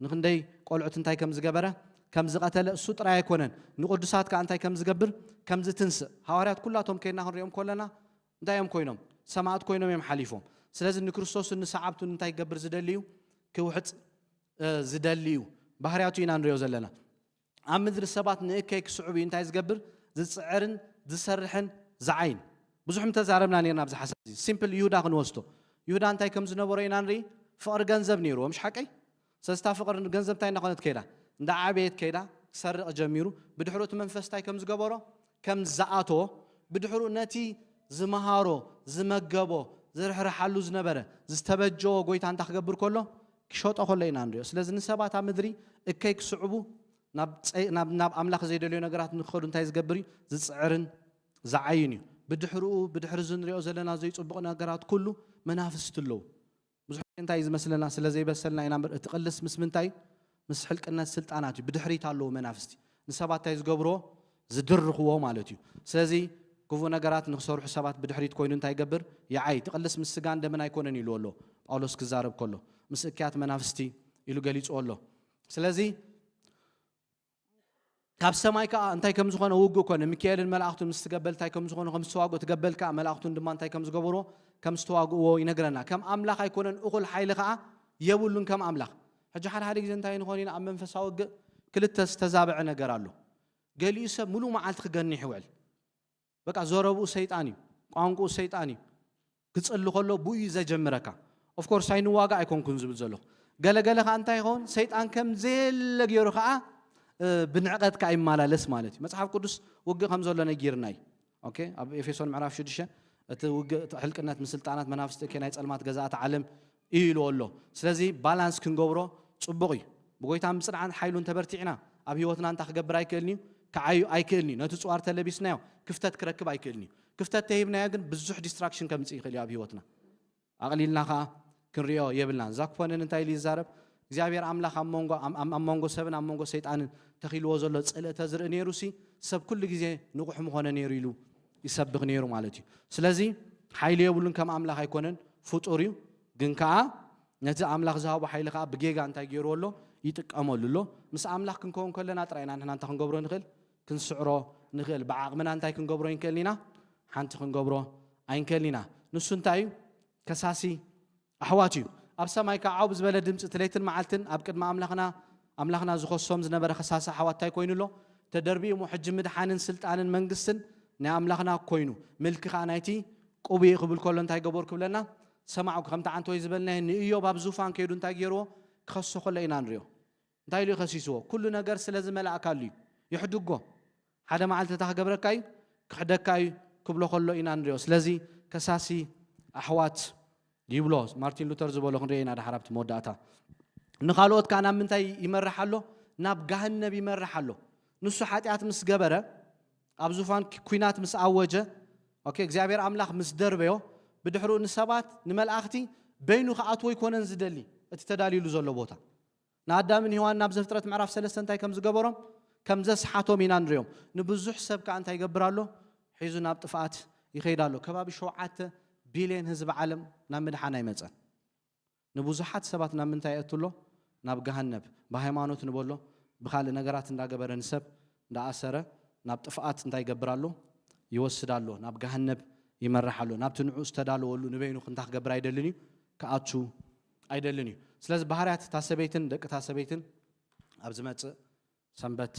ንክንደይ ቆልዑት እንታይ ከም ዝገበረ ከም ዝቐተለ እሱ ጥራይ ኣይኮነን ንቅዱሳት ከዓ እንታይ ከም ዝገብር ከም ዝትንስእ ሃዋርያት ኩላቶም ከይና ክንሪኦም ከለና እንታይ እዮም ኮይኖም ሰማእት ኮይኖም እዮም ሓሊፎም ስለዚ ንክርስቶስን ንሰዓብቱን እንታይ ክገብር ዝደሊ እዩ ክውሕጥ ዝደሊ እዩ ባህርያቱ ኢና ንሪኦ ዘለና ኣብ ምድሪ ሰባት ንእከይ ክስዕቡ እዩ እንታይ ዝገብር ዝፅዕርን ዝሰርሕን ዝዓይን ብዙሕ ምተዛረብና ነርና ኣብዚ ሓሳብ እዚ ሲምፕል ይሁዳ ክንወስዶ ይሁዳ እንታይ ከም ዝነበሮ ኢና ንርኢ ፍቕሪ ገንዘብ ነይርዎ ምሽ ሓቀይ ሰለስታ ፍቕሪ ገንዘብ እንታይ እናኾነት ከይዳ እንዳ ዓበየት ከይዳ ክሰርቕ ጀሚሩ። ብድሕሩ እቲ መንፈስ እንታይ ከም ዝገበሮ፣ ከም ዝኣተዎ፣ ብድሕሩ ነቲ ዝመሃሮ፣ ዝመገቦ፣ ዝርሕርሓሉ ዝነበረ ዝተበጀዎ ጎይታ እንታይ ክገብር ከሎ፣ ክሸጦ ከሎ ኢና ንሪኦ። ስለዚ ንሰባት ኣብ ምድሪ እከይ ክስዕቡ፣ ናብ ጸ-፣ ናብ፣ ናብ ኣምላኽ ዘይደልዮ ነገራት ንክኸዱ እንታይ ዝገብር እዩ? ዝጽዕርን ዝዓይን እዩ። ብድሕርኡ፣ ብድሕሪ እዚ ንሪኦ ዘለና ዘይጽቡቕ ነገራት ኩሉ መናፍስቲ ኣለዉ። ብዙሕ እንታይ እዩ ዝመስለና? ስለ ዘይበሰልና ኢና እምበር፣ እቲ ቅልስ ምስ ምንታይ? ምስ ሕልቅነት ስልጣናት እዩ። ብድሕሪት ኣለዉ መናፍስቲ። ንሰባት እንታይ ዝገብርዎ? ዝድርኽዎ ማለት እዩ። ስለዚ ክፉእ ነገራት ንክሰርሑ ሰባት ብድሕሪት ኮይኑ እንታይ ይገብር? ይዓይ። እቲ ቅልስ ምስ ስጋን ደምን ኣይኮነን ኢልዎ ኣሎ ጳውሎስ ክዛረብ ከሎ። ምስ እክያት መናፍስቲ ኢሉ ገሊጽዎ ኣሎ። ስለዚ ካብ ሰማይ ከኣ እንታይ ከም ዝኾነ ውግእ ኮነ። ሚካኤልን መላእኽቱን ምስ ትገበል እንታይ ከም ዝኾነ፣ ከም ዝተዋግኡ ትገበል ከኣ መላእኽቱን ድማ እንታይ ከም ዝገበርዎ፣ ከም ዝተዋግእዎ ይነግረና። ከም ኣምላኽ ኣይኮነን፣ እኹል ሓይሊ ከኣ የብሉን ከም ኣምላኽ። ሕጂ ሓደ ሓደ ግዜ እንታይ ንኾን ኢና ኣብ መንፈሳዊ ውግእ? ክልተ ዝተዛብዐ ነገር ኣሎ። ገሊኡ ሰብ ምሉእ መዓልቲ ክገንሕ ይውዕል። በቃ ዘረብኡ ሰይጣን እዩ፣ ቋንቋኡ ሰይጣን እዩ። ክጽሊ ከሎ ብኡ እዩ ዘጀምረካ። ኦፍኮርስ ኣይንዋጋ ኣይኮንኩን ዝብል ዘለኹ። ገለገለ ከኣ እንታይ ይኸውን? ሰይጣን ከም ዘየለ ገይሩ ከኣ፣ እ፣ ብንዕቀት ከኣ ይመላለስ ማለት እዩ። መጽሓፍ ቅዱስ ውግእ ከም ዘሎ ነጊርና እዩ። ኦኬ፣ ኣብ ኤፌሶን ምዕራፍ ሽዱሽተ እቲ ውግእ፣ እቲ ሕልቅነት ምስልጣናት መናፍስቲ እከይ ናይ ጸልማት ገዛእቲ ዓለም እዩ ኢልዎ ኣሎ። ስለዚ ባላንስ ክንገብሮ ጽቡቕ እዩ። ብጎይታ ምጽንዓን ሓይሉን ተበርቲዕና ኣብ ህይወትና እንታይ ክገብር ኣይክእልን እዩ? ክዓዩ ኣይክእልን እዩ። ነቲ ጽዋር ተለቢስናዮ ክፍተት ክረክብ ኣይክእልን እዩ። ክፍተት ተሂብናዮ ግን ብዙሕ ዲስትራክሽን ከምጽእ ይኽእል እዩ ኣብ ህይወትና። ኣቕሊልና ኸኣ ክንሪኦ የብልናን። ዛክ ፎነን እንታይ ኢሉ ይዛረብ? እግዚኣብሔር ኣምላኽ ኣብ መንጎ፣ ኣብ፣ ኣብ፣ ኣብ መንጎ ሰብን ኣብ መንጎ ሰይጣንን ተኺልዎ ዘሎ ጽልኢ ተዝርኢ ነይሩሲ፣ ሰብ ኩሉ ግዜ ንቑሕ ምኾነ ነይሩ ኢሉ ይሰብኽ ነይሩ ማለት እዩ። ስለዚ ሓይሊ የብሉን፣ ከም ኣምላኽ ኣይኮነን፣ ፍጡር እዩ። ግን ከኣ ነቲ ኣምላኽ ዝሃቦ ሓይሊ ከኣ ብጌጋ እንታይ ገይርዎ ኣሎ? ይጥቀመሉ ኣሎ። ምስ ኣምላኽ ክንከውን ከለና ጥራይ ኢና ንሕና እንታይ ክንገብሮ ንኽእል? ክንስዕሮ ንኽእል። ብዓቕምና እንታይ ክንገብሮ ኣይንክእልን ኢና? ሓንቲ ክንገብሮ ኣይንክእልን ኢና። ንሱ እንታይ እዩ? ከሳሲ ኣሕዋት እዩ። ኣብ ሰማይ ከኣ ዓው ብዝበለ ድምጺ እቲ ለይትን መዓልትን ኣብ ቅድሚ ኣምላኽና፣ ኣምላኽና ዝኸሶም ዝነበረ ከሳሲ ኣሕዋት እንታይ ኮይኑ ኣሎ? ተደርቢዩ እሞ፣ ሕጂ ምድሓንን ስልጣንን መንግስትን ናይ ኣምላኽና ኮይኑ፣ ምልኪ ከኣ ናይቲ ቅቡእ ክብል ከሎ እንታይ ገበሩ ክብለና? ሰማዕኩ። ከምቲ ዓንተወይ ዝበልናዮ ንእዮብ ኣብ ዙፋን ከይዱ እንታይ ገይርዎ? ክኸሶ ከሎ ኢና ንሪኦ። እንታይ ኢሉ ከሲስዎ? ኩሉ ነገር ስለ ዝመላእካሉ እዩ። ይሕድጎ። ሓደ መዓልቲ እንታይ ክገብረካ እዩ? ክሕደካ እዩ ክብሎ ከሎ ኢና ንሪኦ። ስለዚ ከሳሲ ኣሕዋት ይብሎ። ማርቲን ሉተር ዝበሎ ክንሪኦ ኢና ድሓር ኣብቲ መወዳእታ። ንኻልኦት ከኣ ናብ ምንታይ ይመርሕ ኣሎ? ናብ ገሃነብ ይመርሕ ኣሎ። ንሱ ሓጢኣት ምስ ገበረ፣ ኣብ ዙፋን ኪ-፣ ኲናት ምስ ኣወጀ፣ ኦኬ፣ እግዚኣብሔር ኣምላኽ ምስ ደርበዮ፣ ብድሕሪኡ ንሰባት፣ ንመላእኽቲ በይኑ ክኣትዎ ኣይኮነን ዝደሊ፣ እቲ ተዳልዩሉ ዘሎ ቦታ። ንኣዳምን ሄዋንን ኣብ ዘፍጥረት ምዕራፍ ሰለስተ እንታይ ከም ዝገበሮም፣ ከም ዘስሓቶም ኢና ንሪኦም። ንብዙሕ ሰብ ከኣ እንታይ ይገብር ኣሎ? ሒዙ ናብ ጥፍኣት ይኸይድ ኣሎ። ከባቢ ሸውዓተ ቢልዮን ህዝቢ ዓለም ናብ ምድሓን ኣይመጸን። ንብዙሓት ሰባት ናብ ምንታይ የእቱ ኣሎ? ናብ ገሃነብ። ብሃይማኖት ንበሎ፣ ብኻልእ ነገራት እንዳገበረ ንሰብ እንዳኣሰረ ናብ ጥፍኣት እንታይ ይገብር ኣሎ? ይወስድ ኣሎ። ናብ ገሃነብ ይመርሕ ኣሎ። ናብቲ ንዕኡ ዝተዳለወሉ ንበይኑ ክንታ ክገብር ኣይደልን እዩ፣ ክኣቱ ኣይደልን እዩ። ስለዚ ባህርያት እታ ሰበይትን ደቂ እታ ሰበይትን ኣብ ዝመጽእ ሰንበት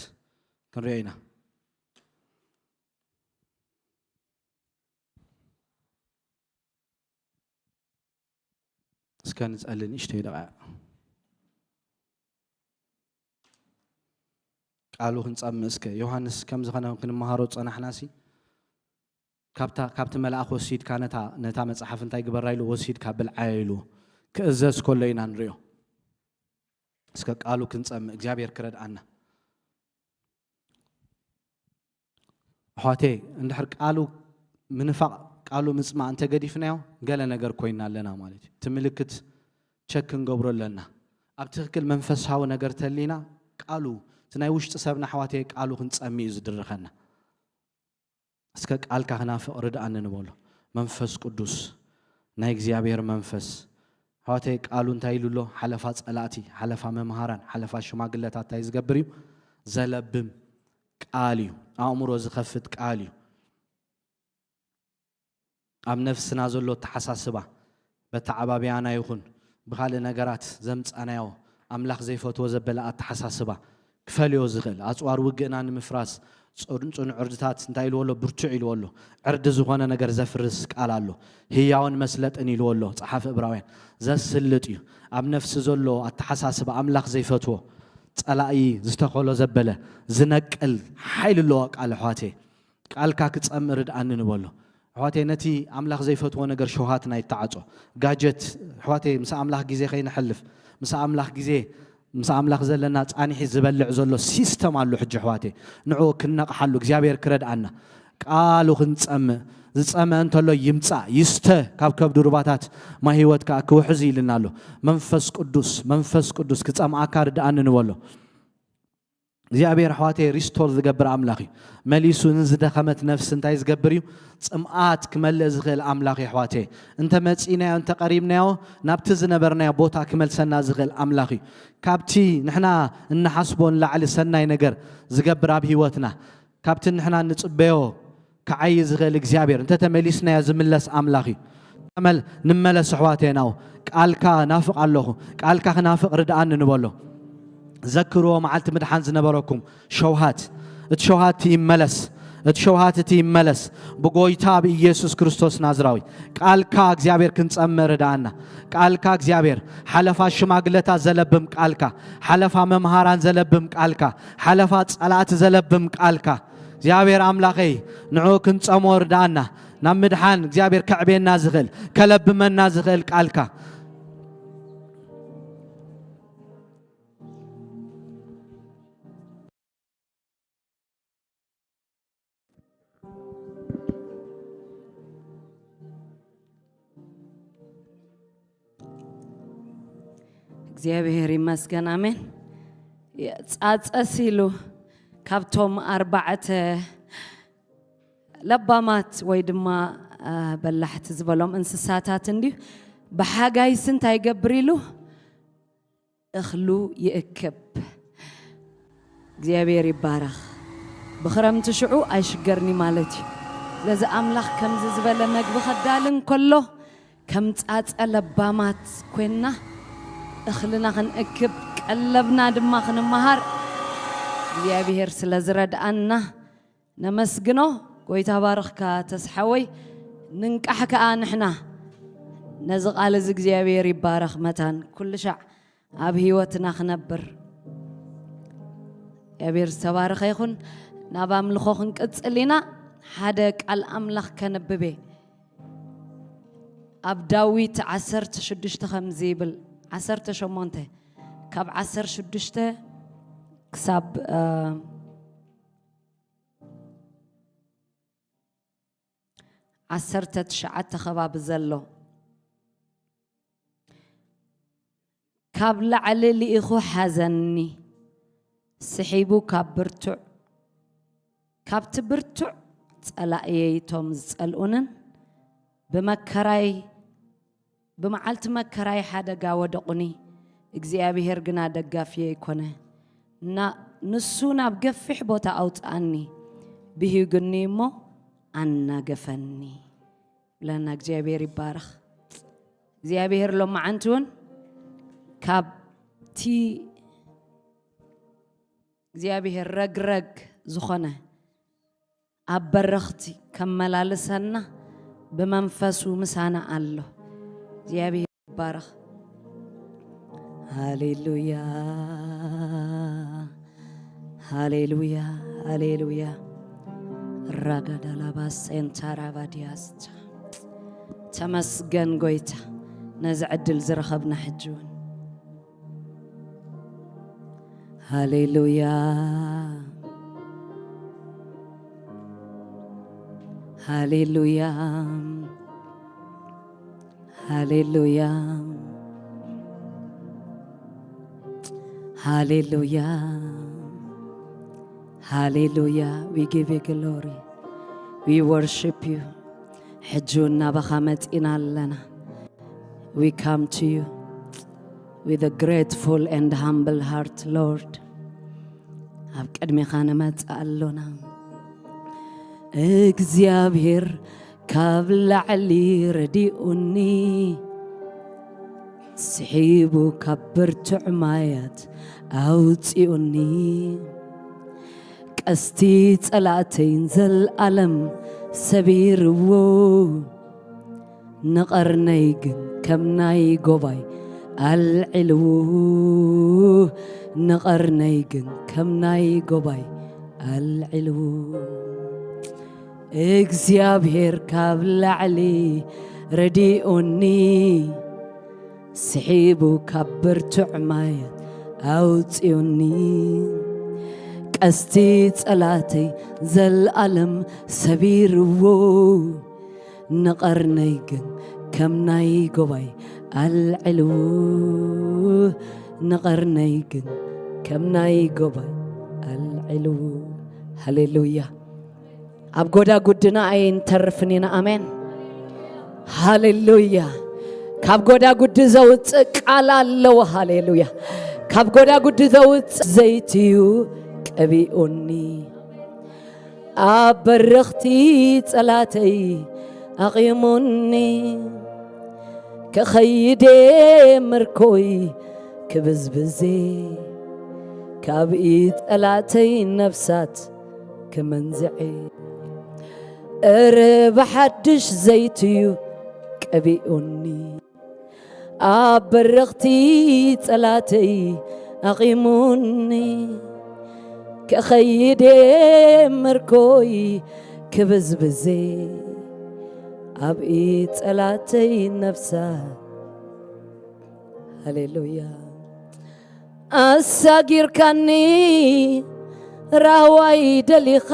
ክንሪኦ ኢና። እስከ ንጸሊ ንእሽተይ ደቂቕ። ቃሉ ክንጸምእ እስከ። ዮሃንስ ከምዚ ከነ ክንመሃሮ ጸናሕናሲ፣ ካብታ፣ ካብቲ መልኣኽ ወሲድካ ነታ፣ ነታ መጽሓፍ እንታይ ግበራ ኢሉ? ወሲድካ ብልዓያ ኢሉ ክእዘዝ ከሎ ኢና ንሪኦ። እስከ ቃሉ ክንጸምእ፣ እግዚኣብሔር ክረድኣና። ኣሕዋተይ፣ እንድሕር ቃሉ ምንፋቕ፣ ቃሉ ምጽማእ እንተገዲፍናዮ፣ ገለ ነገር ኮይንና ኣለና ማለት እዩ። እቲ ምልክት ቸክ ክንገብሮ ኣለና። ኣብ ትኽክል መንፈሳዊ ነገር ተሊና፣ ቃሉ፣ እቲ ናይ ውሽጢ ሰብና፣ ኣሕዋተይ፣ ቃሉ ክንጸምእ እዩ ዝድርኸና። እስከ ቃልካ ክናፍቕ ርድኣኒ ንበሎ። መንፈስ ቅዱስ፣ ናይ እግዚኣብሔር መንፈስ፣ ኣሕዋተይ፣ ቃሉ እንታይ ኢሉ ኣሎ? ሓለፋ ጸላእቲ፣ ሓለፋ መምሃራን፣ ሓለፋ ሽማግለታት እንታይ ዝገብር እዩ? ዘለብም ቃል እዩ። ኣእምሮ ዝኸፍት ቃል እዩ። ኣብ ነፍስና ዘሎ ኣተሓሳስባ፣ በተዓባብያና ይኹን ብኻልእ ነገራት ዘምጻናዮ፣ ኣምላኽ ዘይፈትዎ ዘበለ ኣተሓሳስባ ክፈልዮ ዝኽእል፣ ኣጽዋር ውግእና ንምፍራስ፣ ጽን-፣ ጽኑዕ ዕርድታት እንታይ ኢልዎ ኣሎ? ብርቱዕ ኢልዎ ኣሎ። ዕርዲ ዝኾነ ነገር ዘፍርስ ቃል ኣሎ። ህያውን መስለጥን ኢልዎ ኣሎ ጸሓፊ ዕብራውያን። ዘስልጥ እዩ። ኣብ ነፍሲ ዘሎ ኣተሓሳስባ፣ ኣምላኽ ዘይፈትዎ፣ ጸላኢ ዝተኸሎ ዘበለ ዝነቅል ሓይሊ ኣለዎ ቃል ኣሕዋተይ። ቃልካ ክጸምእ ርድኣኒ ንበሎ። ኣሕዋተይ፣ ነቲ ኣምላኽ ዘይፈትዎ ነገር ሸውሃትና ይተዓጾ። ጋጀት ኣሕዋተይ፣ ምስ ኣምላኽ ግዜ ከይነሕልፍ፣ ምስ ኣምላኽ ግዜ፣ ምስ ኣምላኽ ዘለና ጻኒሒ ዝበልዕ ዘሎ ሲስተም ኣሎ። ሕጂ ኣሕዋተይ፣ ንዕኡ ክነቕሓሉ እግዚኣብሔር ክረድኣና። ቃሉ ክንጸምእ፣ ዝጸመአ እንተሎ ይምጻእ፣ ይስተ፣ ካብ ከብዱ ሩባታት ማይ ህይወት ከኣ ክውሕዝ ኢልና ኣሎ። መንፈስ ቅዱስ፣ መንፈስ ቅዱስ ክጸምኣካ ርድኣኒ ንበሎ። እግዚኣብሔር ኣሕዋተይ ሪስቶር ዝገብር ኣምላኽ እዩ። መሊሱ ንዝደኸመት ነፍሲ እንታይ ዝገብር እዩ? ጽምኣት ክመልእ ዝኽእል ኣምላኽ እዩ ኣሕዋተይ። እንተ መጺእናዮ፣ እንተ ቀሪብናዮ፣ ናብቲ ዝነበርናዮ ቦታ ክመልሰና ዝኽእል ኣምላኽ እዩ። ካብቲ ንሕና እንሓስቦ ንላዕሊ ሰናይ ነገር ዝገብር ኣብ ህይወትና፣ ካብቲ ንሕና እንጽበዮ ክዓዪ ዝኽእል እግዚኣብሔር፣ እንተ ተመሊስናዮ ዝምለስ ኣምላኽ እዩ። ተመል-፣ ንመለስ ኣሕዋተይ ናው። ቃልካ ናፍቕ ኣለኹ፣ ቃልካ ክናፍቕ ርድኣኒ ንበሎ። ዘክርዎ መዓልቲ ምድሓን ዝነበረኩም ሸውሃት፣ እቲ ሸውሃት እቲ ይመለስ፣ እቲ ሸውሃት እቲ ይመለስ ብጎይታ ብኢየሱስ ክርስቶስ ናዝራዊ። ቃልካ እግዚኣብሔር ክንጸምእ ርድኣና። ቃልካ እግዚኣብሔር ሓለፋ ሽማግለታት ዘለብም ቃልካ፣ ሓለፋ መምሃራን ዘለብም ቃልካ፣ ሓለፋ ጸላእቲ ዘለብም ቃልካ። እግዚኣብሔር ኣምላኸይ ንዑ ክንጸሞ ርድኣና። ናብ ምድሓን እግዚኣብሔር ከዕቤና ዝኽእል፣ ከለብመና ዝኽእል ቃልካ። እግዚኣብሔር ይመስገን፣ ኣሜን። ጻጸስ ኢሉ ካብቶም ኣርባዕተ ለባማት ወይ ድማ፣ አ፣ በላሕቲ ዝበሎም እንስሳታት እንድዩ። ብሓጋይስ እንታይ ይገብር ኢሉ? እኽሉ ይእክብ። እግዚኣብሔር ይባረኽ። ብኽረምቲ ሽዑ ኣይሽገርኒ ማለት እዩ። ስለዚ ኣምላኽ ከምዚ ዝበለ መግቢ ከዳሊ እንከሎ፣ ከም ጻጸ ለባማት ኮይንና እኽልና ክንእክብ፣ ቀለብና ድማ ክንመሃር እግዚኣብሔር ስለ ዝረድኣና ነመስግኖ። ጎይታ ባርኽካ ተስሓወይ። ንንቃሕ ከኣ ንሕና ነዚ ቃል እዚ እግዚኣብሔር ይባረኽ መታን ኩሉ ሻዕ ኣብ ህይወትና ክነብር። እግዚኣብሔር ዝተባረኸ ይኹን። ናብ ኣምልኾ ክንቅጽል ኢና። ሓደ ቃል ኣምላኽ ከንብብ እየ። ኣብ ዳዊት ዓሰርተ ሽዱሽተ ከምዚ ይብል፣ ዓሰርተ ሸሞንተ፣ ካብ ዓሰርተ ሽዱሽተ ክሳብ፣ እ፣ ዓሰርተ ትሽዓተ ከባቢ ዘሎ፣ ካብ ላዕሊ ልኢኹ ሓዘኒ፣ ስሒቡ ካብ ብርቱዕ፣ ካብቲ ብርቱዕ ጸላእየይ እቶም ዝጸልኡንን ብመከራይ፣ ብመዓልቲ መከራይ ሓደጋ ወደቑኒ፣ እግዚኣብሄር ግና ደጋፊየይ ኮነ። ና-፣ ንሱ ናብ ገፊሕ ቦታ ኣውጽኣኒ፣ ብሂጉኒ እሞ ኣናገፈኒ። ብለና እግዚኣብሄር ይባረኽ። እግዚኣብሄር ሎማዓንቲ እውን ካብቲ እግዚኣብሄር ረግረግ ዝኾነ ኣብ በረኽቲ ከመላልሰና ብመንፈሱ ምሳና ኣሎ። እግዚኣብሄር ይባረኽ። ሃሌሉያ፣ ሃሌሉያ፣ ሃሌሉያ። ራጋዳላባ ሴንታራቫዲያስቻ። ተመስገን ጎይታ፣ ነዚ ዕድል ዝረኸብና ሕጂ እውን። ሃሌሉያ፣ ሃሌሉያ፣ ሃሌሉያ፣ ሃሌሉያ፣ ሃሌሉያ። We give you glory. We worship you. ሕጂ እውን ናባኻ መጺና ኣለና። We come to you with a grateful and humble heart, Lord. ኣብ ቅድሜኻ ንመጽእ ኣሎና። እግዚኣብሔር ካብ ላዕሊ ረዲኡኒ፣ ስሒቡ ካብ ብርቱዕ ማያት ኣውጺኡኒ። ቀስቲ ጸላእተይን ዘልኣለም ሰቢርዎ፣ ንቐርነይ ግን ከም ናይ ጎባይ ኣልዕልዉ፣ ንቐርነይ ግን ከም ናይ ጎባይ ኣልዕልዉ። እግዚኣብሔር ካብ ላዕሊ ረዲኡኒ፣ ስሒቡ ካብ ብርቱዕ ማያት ኣውጺኡኒ። ቀስቲ ጸላተይ ዘልኣለም ሰቢርዎ፣ ንቐርነይ ግን ከም ናይ ጎባይ ኣልዕልዉ፣ ንቐርነይ ግን ከም ናይ ጎባይ ኣልዕልዉ። ሃሌሉያ። ኣብ ጎዳጉድና ኣይንተርፍን ኢና። ኣሜን። ሃሌሉያ። ካብ ጎዳጉዲ ዘውፅእ ቃል ኣለዎ። ሃሌሉያ። ካብ ጎዳጉዲ ዘውፅእ ዘይትዩ ቀቢኡኒ። ኣብ በረኽቲ ጸላተይ ኣቒሙኒ። ከኸይድ ምርኮይ ክብዝብዜ፣ ካብ ኢድ ጸላተይ ነፍሳት ክመንዝዔ። እረ ብሓድሽ ዘይትዩ ቀቢኡኒ። ኣብ በረኽቲ ጸላተይ ኣቒሙኒ። ከኸይድ ምርኮይ ክብዝብዜ፣ ኣብ ኢድ ጸላተይ ነፍሳ። ሃሌሉያ። ኣሳጊርካኒ ራህዋይ ደሊኻ፣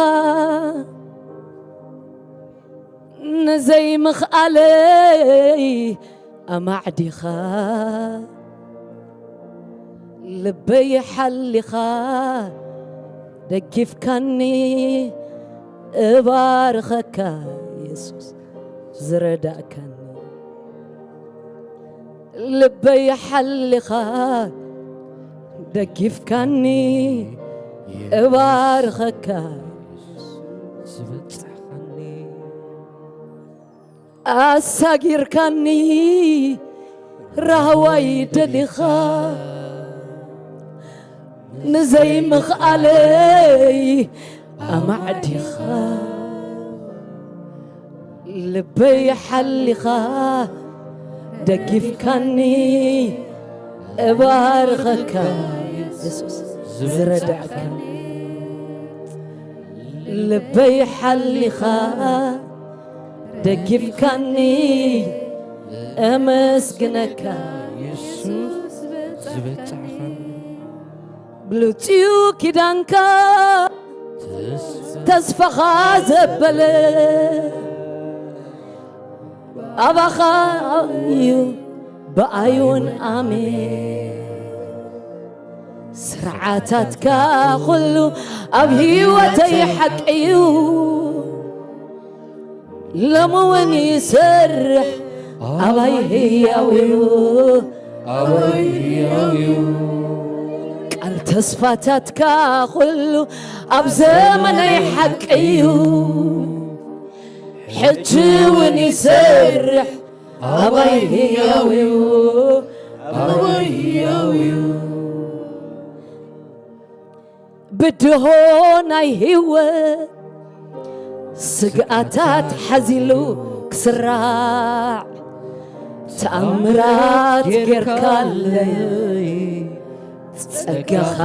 ንዘይምኽኣለይ ኣማዕዲኻ፣ ልበይ ሓሊኻ ደጊፍካኒ፣ እባርኸካ የሱስ ዝረዳእካኒ። ልበይ ሓሊኻ ደጊፍካኒ፣ እባርኸካ ዝበጽሕኻኒ። ኣሳጊርካኒ ራህዋይ ደሊኻ፣ ንዘይምኽኣለይ ኣማዕዲኻ፣ ልበይ ሓሊኻ ደጊፍካኒ፣ እባርኸካ የሱስ ዝረዳእካኒ። ልበይ ሓሊኻ ደጊፍካኒ፣ እመስግነካ የሱስ ዝበጻሕኻኒ። ብሉጽ እዩ ኪዳንካ፣ ተስፋኻ ዘበለ፣ ኣባኻ እዩ ብኣይ እውን ኣሜን። ስርዓታትካ ኩሉ ኣብ ህይወተይ ሓቂ እዩ። ሎሚ እውን ይሰርሕ፣ ኣባይ ህያው እዩ፣ ኣባይ ህያው እዩ። ቃል ተስፋታትካ ኩሉ ኣብ ዘመነይ ሓቂ እዩ። ሕጂ እውን ይሰርሕ፣ ኣባይ ህያው እዩ፣ ኣባይ ህያው እዩ። ብድሆ ናይ ህይወት ስግኣታት ሓዚሉ ክስራዕ፣ ተኣምራት ጌርካለይ፣ ጸጋኻ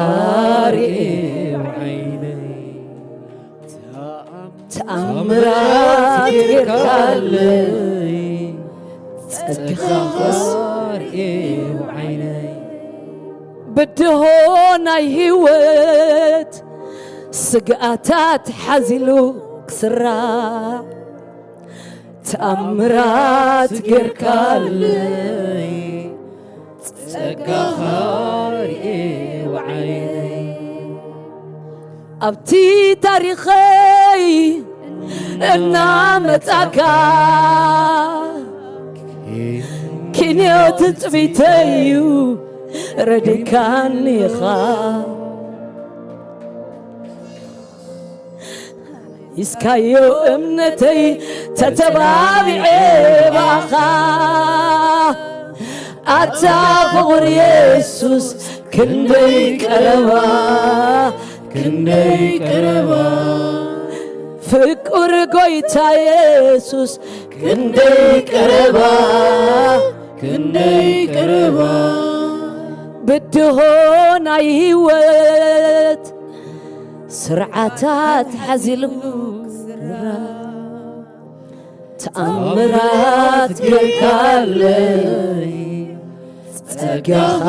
ርእየ ዓይነይ። ተኣምራት ጌርካለይ፣ ጸጋኻ ርእየ ዓይነይ። ብድሆ ናይ ህይወት ስግኣታት ሓዚሉ ክስራዕ፣ ተኣምራት ጌርካለይ፣ ጸጋኻ ርእየ ዓይነይ። ኣብቲ ታሪኸይ እናመጻካ፣ ክንዮ ትጽቢተይ እዩ ረዲካኒ ኢኻ። ሒዝካዮ እምነተይ ተተባቢዐ ባኻ። ኣታ ፍቑር የሱስ ክንደይ ቀረባ፣ ክንደይ ቀረባ። ፍቁር ጎይታ የሱስ ክንደይ ቀረባ፣ ክንደይ ቅርባ። ብድሆ ናይ ህይወት ስርዓታት ሓዚሉ ክዝራ። ተኣምራት ጌርካለይ ጸጋኻ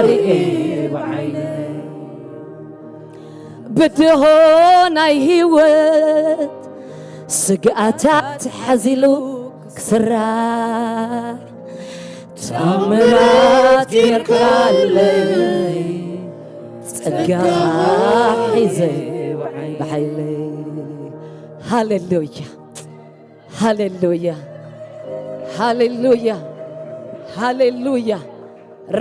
ርኤ ብዓይነይ። ብድሆ ናይ ህይወት ስግኣታት ሓዚሉ ክስራሕ። ተኣምራት ጌርካለይ ጸጋኻ ሒዘ ብሓይለይ። ሃሌሉያ፣ ሃሌሉያ፣ ሃሌሉያ፣ ሃሌሉያ።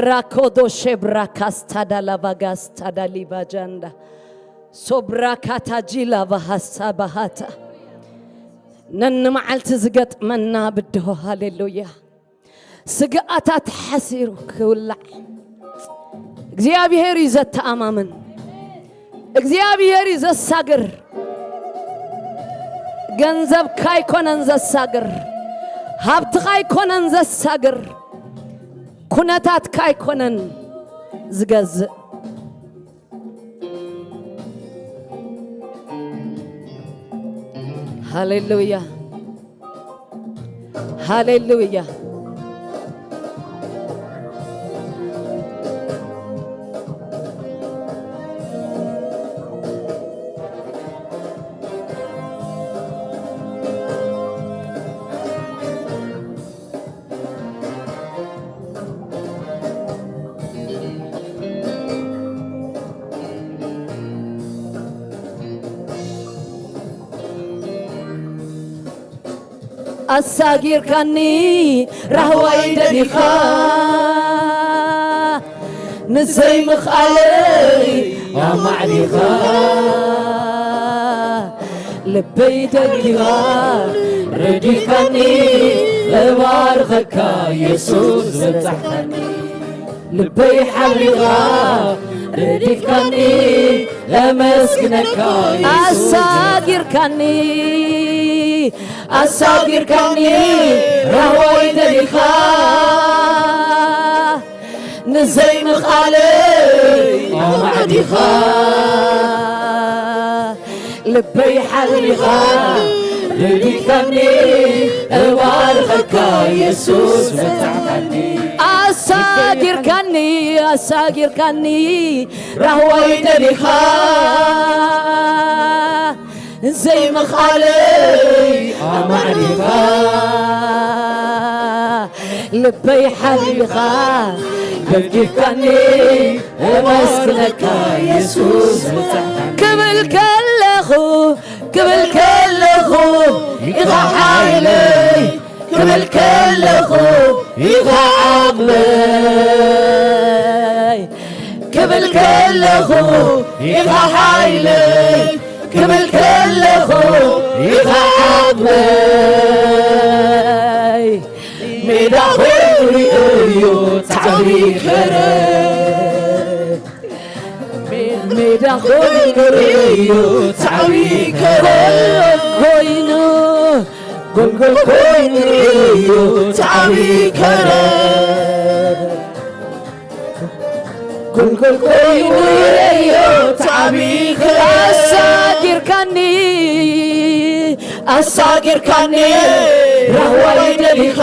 ራኮዶ ሼብራካስታዳ ላቫጋስታዳ ሊባጃንዳ ሶብራካታጂ ላቫሃሳ ባሃታ። ነንመዓልቲ ዝገጥመና ብድሆ። ሃሌሉያ። ስግኣታት ሓሲሩ ክውላዕ እግዚኣብሔር እዩ ዘተኣማምን። እግዚኣብሔር እዩ ዘሳግር። ገንዘብካ ኣይኮነን ዘሳግር፣ ሃብትኻ ኣይኮነን ዘሳግር፣ ኩነታትካ ኣይኮነን ዝገዝእ። ሃሌሉያ፣ ሃሌሉያ። ኣሳጊርካኒ ራህዋይ ደሊኻ፣ ንዘይምኽኣለይ ኣማዕዲኻ። ልበይ ደጊኻ ረዲፍካኒ፣ እባርኸካ የሱስ በጻሕካኒ። ልበይ ሓሊኻ ረዲፍካኒ፣ ለመስግነካ የሱስ። ኣሳጊርካኒ፣ ኣሳጊርካኒ ራህዋይ ደሊኻ፣ ንዘይምኽኣለይ ኣማዕዲኻ። ልበይ ሓሊኻ ረዲፍካኒ፣ እባርኸካ የሱስ በጻሕካኒ። ኣሳጊርካኒ፣ ኣሳጊርካኒ ራህዋይ ደሊኻ፣ ዘይምኽኣለይ ኣማዕዲኻ። ልበይ ሓሊኻ ደጊፍካኒ፣ እመስግነካ የሱስ በጻሕካኒ። ክብል ከለኹ፣ ክብል ከለኹ ኢኻ ሓይለይ፣ ክብል ከለኹ ኢኻ ዓቕመይ። ክብል ከለኹ ኢኻ ሓይለይ፣ ክብል ከለኹ ኢኻ ዓቕመይ። ሜዳ ኮይኑ ርእዮ ታሪኸረ፣ ሜዳ ኮይኑ ርእዮ ታሪኸረ፣ ኮይኑ ጎልጎል ኮይኑ ርእዮ ታሪኸረ። ጎልጎል ኮይኑ ርእዮ ታሪኸ። ኣሳጊርካኒ፣ ኣሳጊርካኒ ራህዋይ ደሊኻ፣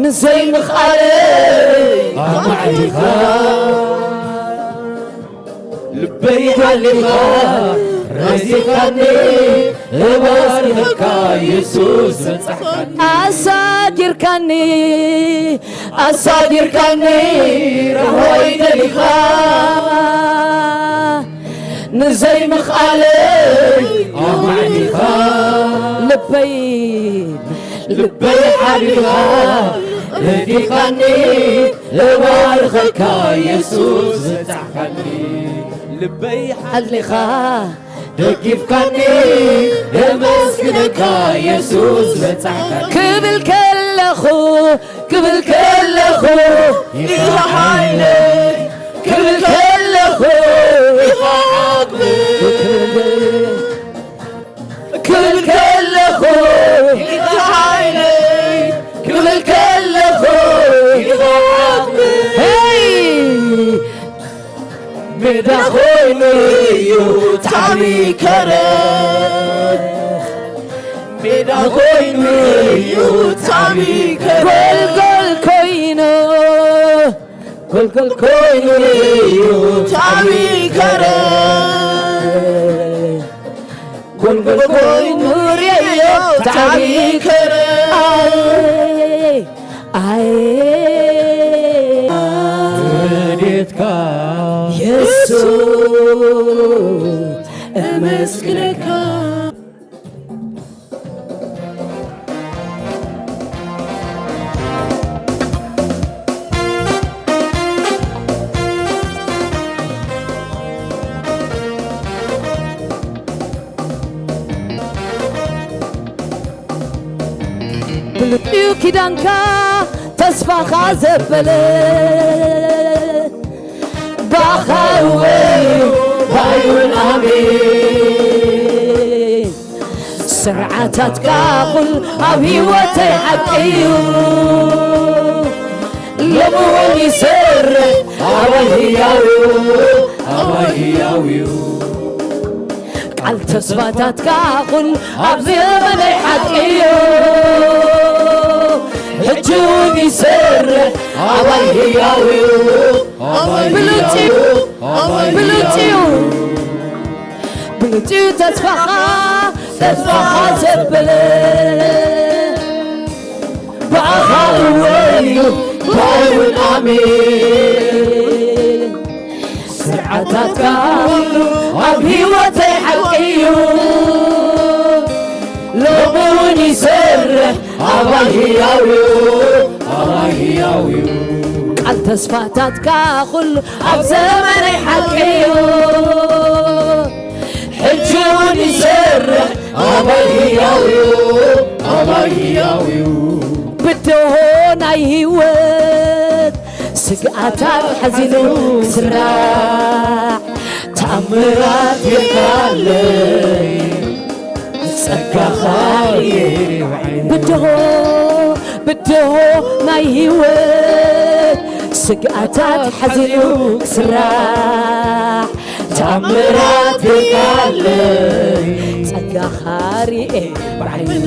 ንዘይምኽኣለይ ኣማዕዲኻ። ልበይ ሓሊኻ ረዚኻኒ፣ እባርኸካ የሱስ በጻሕካኒ። ኣሳጊርካኒ፣ ኣሳጊርካኒ ራህዋይ ደሊኻ፣ ንዘይምኽኣለይ ኣማዕዲኻ። ልበይ፣ ልበይ ሓሊኻ ረዲኻኒ፣ እባርኸካ የሱስ በጻሕካኒ። ልበይ ሓሊኻ ደጊፍካኒ፣ የመስግነካ የሱስ በጻሕካኒ። ክብል ከለኹ፣ ክብል ከለኹ ኢኻ ሓይለይ፣ ክብል ከለኹ ኢኻ ዓቕመይ። ክብል ከለኹ ኢኻ ሓይለይ፣ ኮይኑ እዩ ታሚከረ ሜዳ ኮይኑ እዩ ታሚከረ ጎልጎል ኮይኑ ጎልጎል ኮይኑ እዩ ታሚከረ ጎልጎል ኮይኑ ርእዮ ታሚከረ ኣይ ረድኤትካ የሱስ እመስግነካ ብልጥዩ ኪዳንካ ተስፋኻ ዘበለ ባኻ እወዩ ባይውን ኣሜን ስርዓታትካ ኩል ኣብ ህይወተይ ሓቂ እዩ ሎምውን ይሰርሕ ኣባይ ህያው እዩ ኣባይ ህያው እዩ ቃል ተስፋታትካ ኩል ኣብ ዘመነይ ሓቂ እዩ ሕጂ እውን ይሰርሕ ኣባይ ህያው እዩ ኣባይ ብሉጽ እዩ ኣባይ ብሉጽ እዩ ብሉጽ እዩ ተስፋኻ ተስፋኻ ዘበለ ብኣኻ እወዩ ባይውን ኣሜን ስርዓታትካ ኩሉ ኣብ ህይወተይ ሓቂ እዩ ሎሚ እውን ይሰርሕ ኣባይ ህያው እዩ ኣባይ ህያው እዩ ቃል ተስፋታትካ ኩሉ ኣብ ዘመነይ ሓቂ እዩ ሕጂ እውን ይሰርሕ ኣባይ ህያው እዩ ኣባይ ህያው እዩ ብድሆ ናይ ህይወት ስግኣታት ሓዚሉ ክስራሕ ተኣምራት የካለይ ጸጋኻ ብድሆ ብድሆ ናይ ህይወት ስግኣታት ሓዚሉ ክስራሕ ተኣምራት የካለይ ጸጋኻ ርኤ ብዓይነ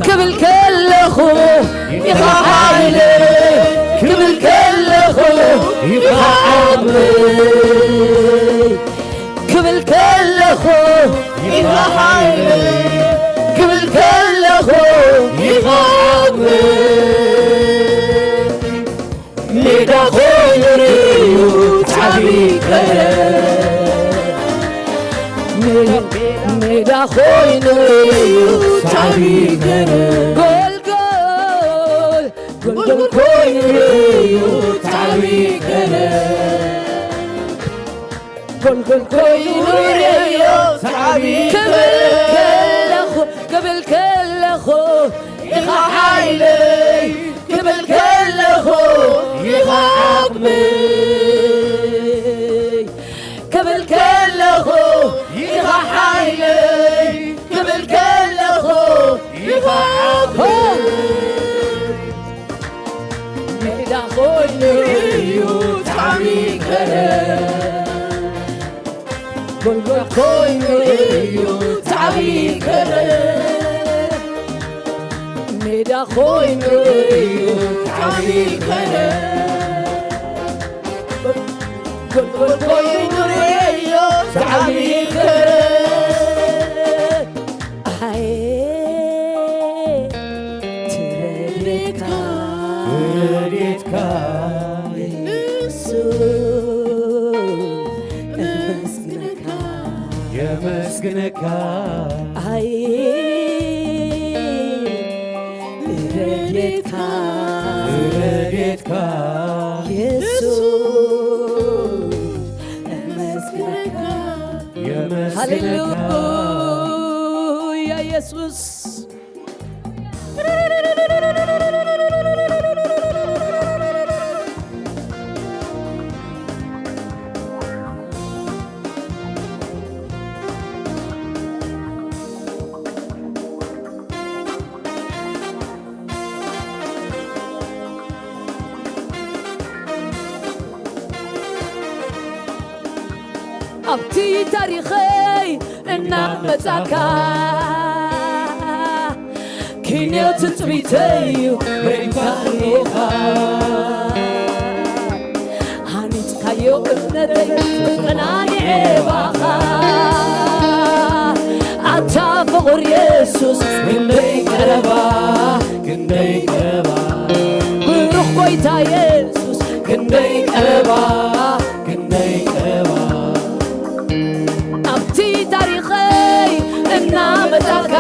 ክብል ከለኹ ኢኻ ሓይለ ክብል ከለኹ ኢኻ ዓቕመይ ክብል ከለኹ ኢኻ ሓይለ ክብል ከለኹ ኢኻ ዓቕመይ ሜዳ ኮይኑ ርእዩ ታቢከረ ሜዳ ኮይኑ ርእዩ ታቢከረ ጎልጎል ጎልጎል ኮይኑ ርእዩ ታቢከረ ጎልጎል ኮይኑ ርእዩ ታቢከረ ክብል ከለኹ ክብል ከለኹ ኢኻ ሓይለይ ክብል ከለኹ ኢኻ ዓቕመይ ክብል ከለኹ ኢኻ ሓይለይ ክብል ከለኹ ኢኻ ዓቕመይ ሜዳ ኮይኑ እዩ ታቢከረ ጎልጎል ኮይኑ እዩ ታቢከረ ሜዳ ኮይኑ እዩ ታቢከረ ጎልጎል ኮይኑ እዩ ታቢከረ ኣየ ትረድኤትካ ትረድኤትካ ንሱ እመስግነካ የመስግነካ ኣየ ትረድኤትካ ትረድኤትካ የሱስ እመስግነካ የመስግነካ ሃሌሉያ የሱስ ኣብቲ ታሪኸይ እናመጻካ፣ ኪንዮት ትጽቢተይ እዩ ሬድካኒኻ። ሃኒጽካዮ እምነተይ ተጸናኒዐ ባኻ። ኣታ ፍቑር የሱስ ክንደይ ቀረባ፣ ክንደይ ቀረባ። ብሩኽ ጎይታ የሱስ ክንደይ ቀረባ፣ ክንደይ ቀረባ። ኣብቲ ታሪኸይ እናመጻካ፣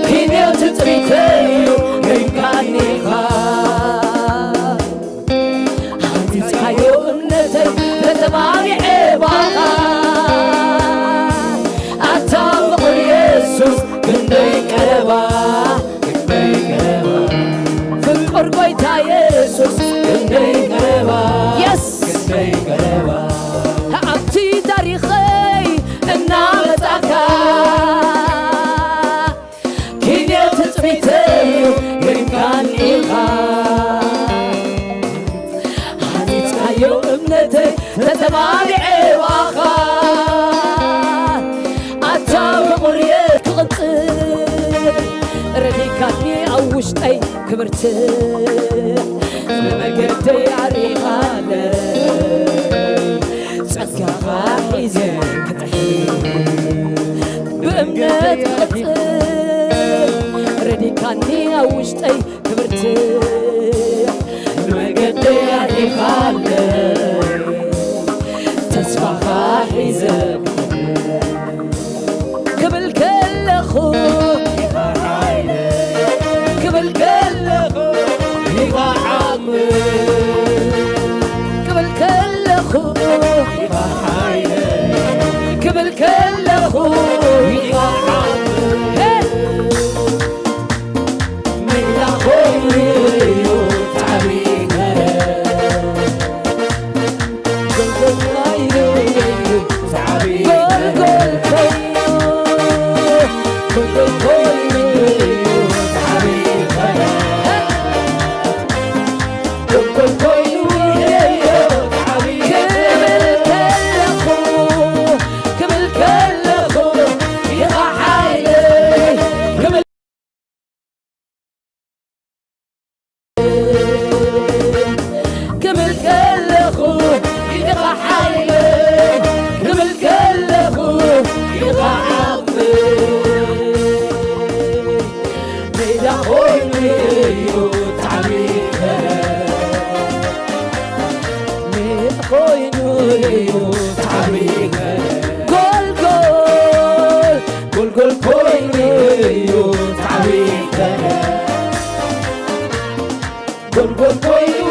ኪንዮት ትጽቢተይ እዩ ሬድካኒኻ። ሃኒጽካዮ እምነተይ ተጸማሚዐ ባኻ። ኣታ ፍቑር የሱስ ክንደይ ቀረባ፣ ክንደይ ቀረባ። ፍቁር ጎይታ የሱስ ክንደይ ቀረባ፣ የስ። ክንደይ ቀረባ። ኣብቲ ታሪኸይ እናመጻካ፣ ኪንዮት ትጽቢተይ እዩ ሬድካኒኻ። ሃኒጽካዮ እምነተይ ተጸማሚዐ ባኻ። ኣታ ፍቑር የሱስ ክቕጽል ረዲካኒ ኣብ ውሽጠይ ክብርቲ ንመገደይ ኣሪኻለ ጸጋኻ ሒዘ ክጥሕል ብእምነት ክቕጽል ረዲካኒ ኣብ ውሽጠይ ክብርቲ ንመገደይ ኣሪኻለ ተስፋኻ ሒዘ ክብል ከለኹ፣ ክብል ከለኹ፣ ኢኻ ዓቕሚ። ክብል ከለኹ፣ ኢኻ ሓይለ። ክብል ከለኹ፣ ኢኻ ዓቕሚ። ሄ! ሜዳ ኮይኑ እዩ እቲ ዓብዪ ገረብ። ጎልጎል ኮይኑ እዩ እቲ ዓብዪ ገረብ። ጎልጎል ኮይኑ፣ ጎልጎል ኮይኑ እዩ እቲ ዓብዪ ገረብ። ጎልጎል ኮይኑ እዩ እቲ ዓብዪ ገረብ። ክብል ከለኹ፣ ክብል ከለኹ፣ ኢኻ ሓይለይ። ክብል ክብል ከለኹ ኢኻ ሓይለይ፣ ክብል ከለኹ ኢኻ ዓቕመይ። ሜዳ ኮይኑ እዩ ታዕቢኸ፣ ሜዳ ኮይኑ እዩ ታዕቢኸ። ጎልጎል ጎልጎል ኮይኑ እዩ ታዕቢኸ። ጎልጎል ኮይኑ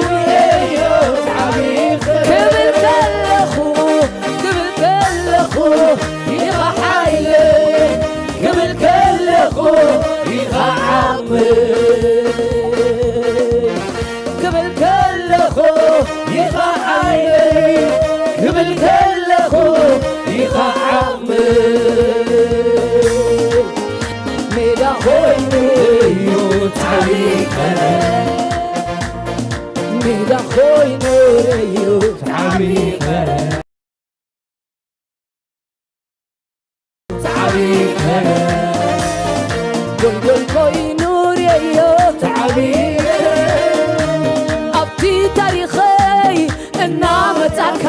እዩ ታዕቢኸ። ክብል ከለኹ፣ ክብል ከለኹ፣ ኢኻ ሓይለይ። ክብል ከለኹ፣ ኢኻ ዓቕመይ። ክብል ከለኹ፣ ኢኻ ሓይለይ። ክብል ከለኹ፣ ኢኻ ዓቕመይ። ሜዳ ኮይኑ እዩ ታዕቢኸ። ሜዳ ኮይኑ እዩ ታዕቢኸ። ታዕቢኸ። ጎልጎል ኮይኑ ርእዮ ታዕቢኸ። ኣብቲ ታሪኸይ እናመጻእካ፣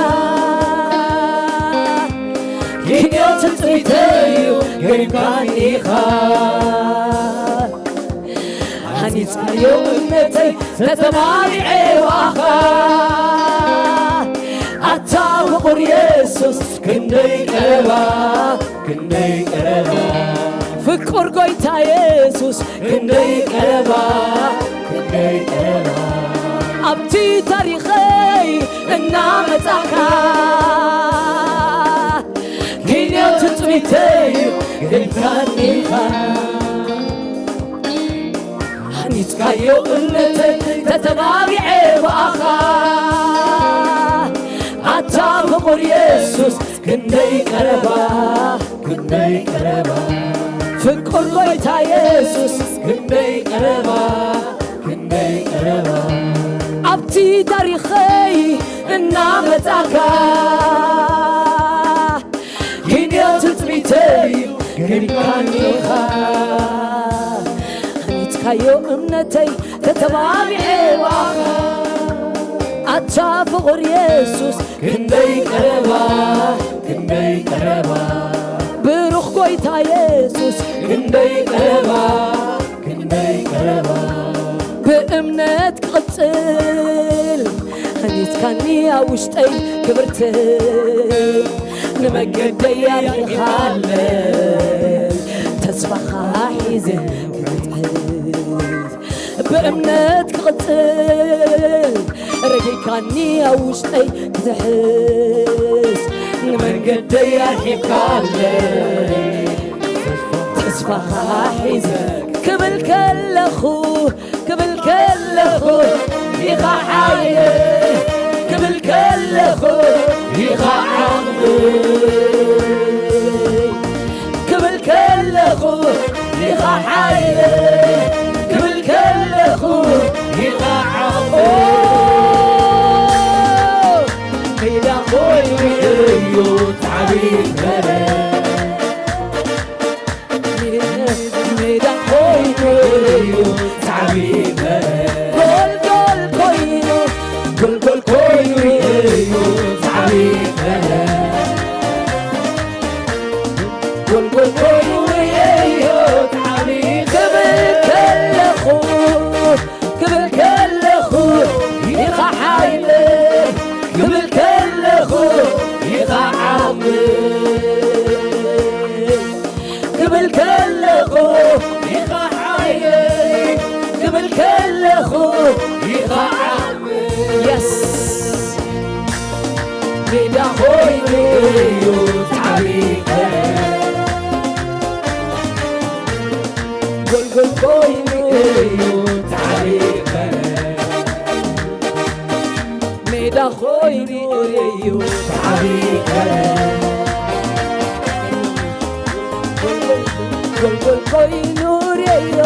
ክንዮ ትጽቢተይ እዩ ገሪምካኒ ኢኻ። ሃኒጽካዮ እምነተይ ተተባሪዐ ብኣኻ። ኣታ ፍቑር የሱስ ክንደይ ቀረባ፣ ክንደይ ቀረባ። ፍቁር ጎይታ የሱስ ክንደይ ቀረባ፣ ክንደይ ቀረባ። ኣብቲ ታሪኸይ እናመጻእካ፣ ክንዮ ትጽቢተይ ገሪምካኒ ኢኻ። ሃኒጽካዮ እምነተይ ተተባቢዐ ብኣኻ። ኣታ ፍቑር የሱስ ክንደይ ቀረባ፣ ክንደይ ቀረባ። ፍቁር ጎይታ የሱስ ክንደይ ቀረባ፣ ክንደይ ቀረባ። ኣብቲ ታሪኸይ እናመጻእካ ቢካኒኻ ሃኒጽካዮ እምነተይ ተተባቢዐ ብኣኻ ኣታ ፍቑር የሱስ ክንደይ ቀረባ ክንደይ ቀረባ ብሩኽ ጎይታ የሱስ ክንደይ ቀረባ ክንደይ ቀረባ ብእምነት ክቕጽል ሃኒጽካኒ ኣብ ውሽጠይ ክብርትት ንመገደይ ኣርሒኻለይ ተስፋኻ ሒዘ ክምትዕት ብእምነት ክቕጽል ረጊካኒ ኣብ ውሽጠይ ክትሕስ ንመንገደይ ኣርሒኻለይ ተስፋኻ ሒዘ ክብል ከለኹ ክብል ከለኹ ኢኻ ሓይለይ ክብል ከለኹ ኢኻ ዓቕመይ ክብል ከለኹ ኢኻ ሓይለይ ክብል ከለኹ ኢኻ ዓቕመይ ሜዳ ኮይኑ እዩ ታዕቢት በረ ሜዳ ኮይኑ እዩ ታዕቢት በረ ጎልጎል ኮይኑ ጎልጎል ኮይኑ እዩ ታዕቢት በረ ጎልጎል ኮይኑ እዩ ታዕቢት ክብል ከለኹ ክብል ከለኹ ኢኻ ሓይለይ ክብል ከለኹ ኢኻ ዓቕመይ ክብል ከለኹ ኢኻ ሓይለይ ክብል ከለኹ ኢኻ ዓቕመይ የስ ሜዳ ኮይኑ እዩ ታሪኸይ ጎልጎል ኮይኑ እዩ ታሪኸይ ሜዳ ኮይኑ እዩ ታሪኸይ ጎልጎል ኮይኑ ርእዮ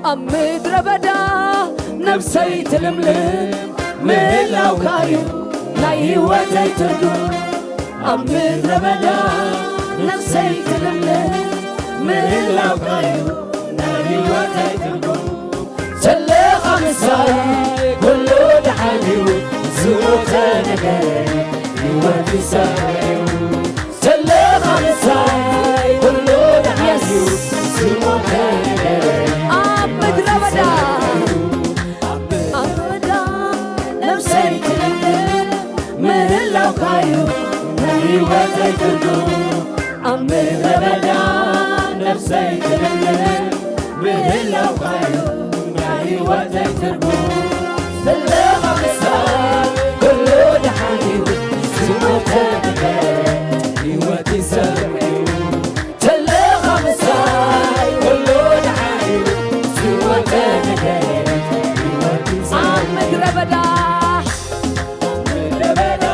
ኣብ ምድረ በዳ ነብሰይ ትልምልም ምህላውካዩ ናይ ህይወተይ ትርጉም ኣብ ምድረ በዳ ነብሰይ ትልምልም ምህላውካዩ ናይ ህይወተይ ትርጉም ተለኻ ምሳይ ኩሉ ደሓን እዩ ዝሞተ ነገረይ ህይወት ይሰርሕ እዩ ተለኻ ምሳይ ኩሉ ደሓን እዩ ዝሞተ ነገረይ ኣብ ምድረ በዳ ኣብ ምድረ በዳ ነብሰይ ትልምልም ምህላውካዩ ናይ ህይወተይ ትርጉም ኣብ ምድረ በዳ ነብሰይ ትልምልም ምህላውካዩ ናይ ህይወተይ ትርጉም ዘለኻ ምሳይ ኩሉ ደሓን እዩ ዝሞተ ነገር ህይወት ይሰርሕ እዩ ተለኻ ምሳይ ኩሉ ደሓን እዩ ዝሞተ ነገር ህይወት ይሰርሕ ኣብ ምድረ በዳ ምድረ በዳ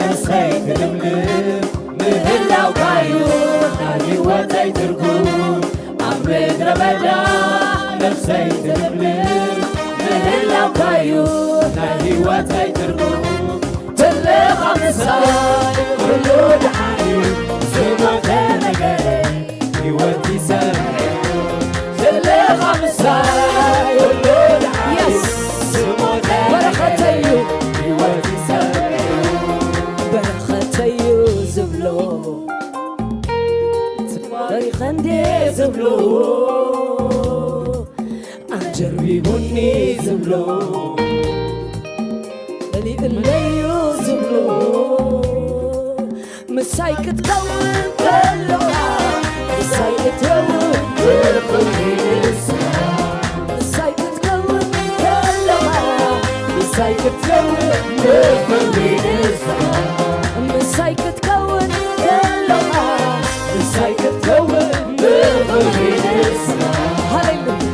ነብሰይ ትልምልም ምህላውካዩ ናይ ህይወተይ ትርጉም ኣብ ምድረ በዳ ነብሰይ ትልምልም ምህላውካዩ ናይ ህይወተይ ትርጉም ተለኻ ምሳይ ኩሉ ደሓን እዩ ዝሞተ ነገረይ ህይወት ይሰርሕ ተለኻ ምሳይ ኩሉ ደሓን እዩ ዝሞተ በረኸተዩ ህይወት ይሰርሕ በረኸተዩ ዝብሎ ተባሪኸ እንዴ ዝብሎ ኣጀርቢቡኒ ዝብሎ መሊእለዩ ዝብሎ ምሳይ ክትከውን ከሎኻ ምሳይ ክትከውን ብፍቕሪ ንስኻ ምሳይ ክትከውን ከሎኻ ምሳይ ክትከውን ብፍቕሪ ንስኻ ምሳይ ክትከውን ከሎኻ ምሳይ ክትከውን ብፍቕሪ ንስኻ ሃሌሉያ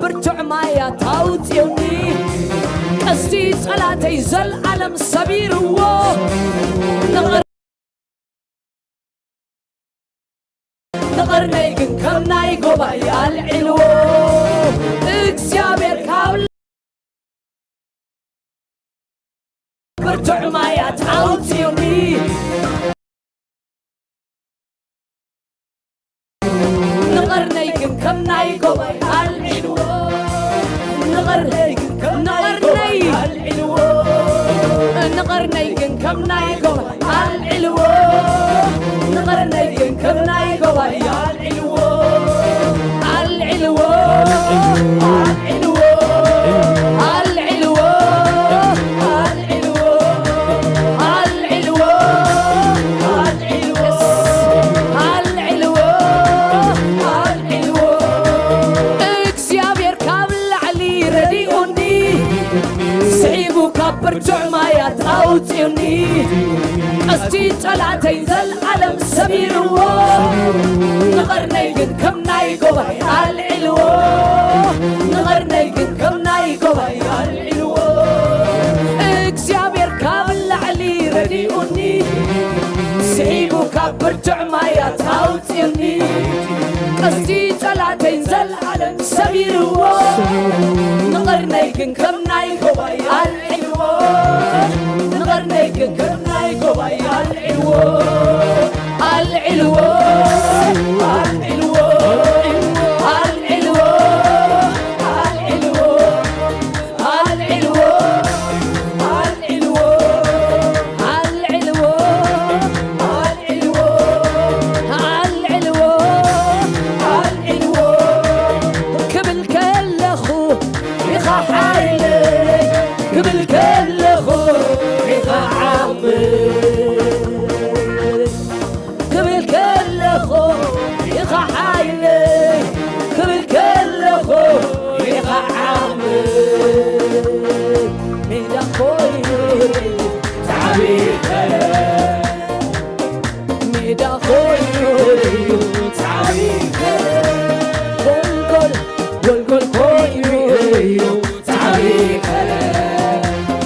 ብርቱዕ ማያት ኣውጺኡኒ፣ ቀስቲ ጸላተይ ዘልኣለም ሰቢርዎ። ንቐር-፣ ንቐርነይ ግን ከም ናይ ጎባይ ኣልዒልዎ። እግዚኣብሔር ካብ ብርቱዕ ማያት ኣውጺኡኒ። ንቐርነይ ግን ከም ናይ ጎባይ ኣልዒልዎ። ንቐርነይ ግን ከም ናይ ጎባይ ኣልዒልዎ። ንቐርነይ ግን ከም ናይ ጎባይ ኣልዒልዎ። ንቐርነይ ግን ከም ናይ ጎባይ ኣልዒልዎ። ኣልዒልዎ። ኣልዒልዎ። ኣልዒልዎ። ኣልዒልዎ። ኣልዒልዎ። ኣልዒልዎ። ኣልዒልዎ። ኣልዒልዎ። እግዚኣብሔር ካብ ላዕሊ ረዲኡኒ፣ ስዒቡ ካብ ብርቱዕ ማያት ኣውጺኡኒ። ቀስቲ ጸላተይ ዘልኣለም ሰቢርዎ። ንቐርነይ ግን ከም ናይ ጎባይ ኣልዒልዎ። ንቐርነይ ግን ከም ናይ ጎባይ ኣልዒልዎ። እግዚኣብሔር ካብ ላዕሊ ረዲኡኒ፣ ስዒቡ ካብ ብርቱዕ ማያት ኣውጺኡኒ። ቀስቲ ጸላተይ ዘልኣለም ሰቢርዎ። ንቐርነይ ግን ከም ናይ ጎባይ ኣልዒልዎ። ንቐርነይ ግን ከም ናይ ጎባይ ኣልዒልዎ። ኣልዒልዎ። ኣልዒልዎ። ኣልዒልዎ። ኣልዒልዎ። ኣልዒልዎ። ኣልዒልዎ። ኣልዒልዎ። ኣልዒልዎ። ኣልዒልዎ። ኣልዒልዎ። ክብል ከለኹ ኢኻ ሓይለይ ክብል ከ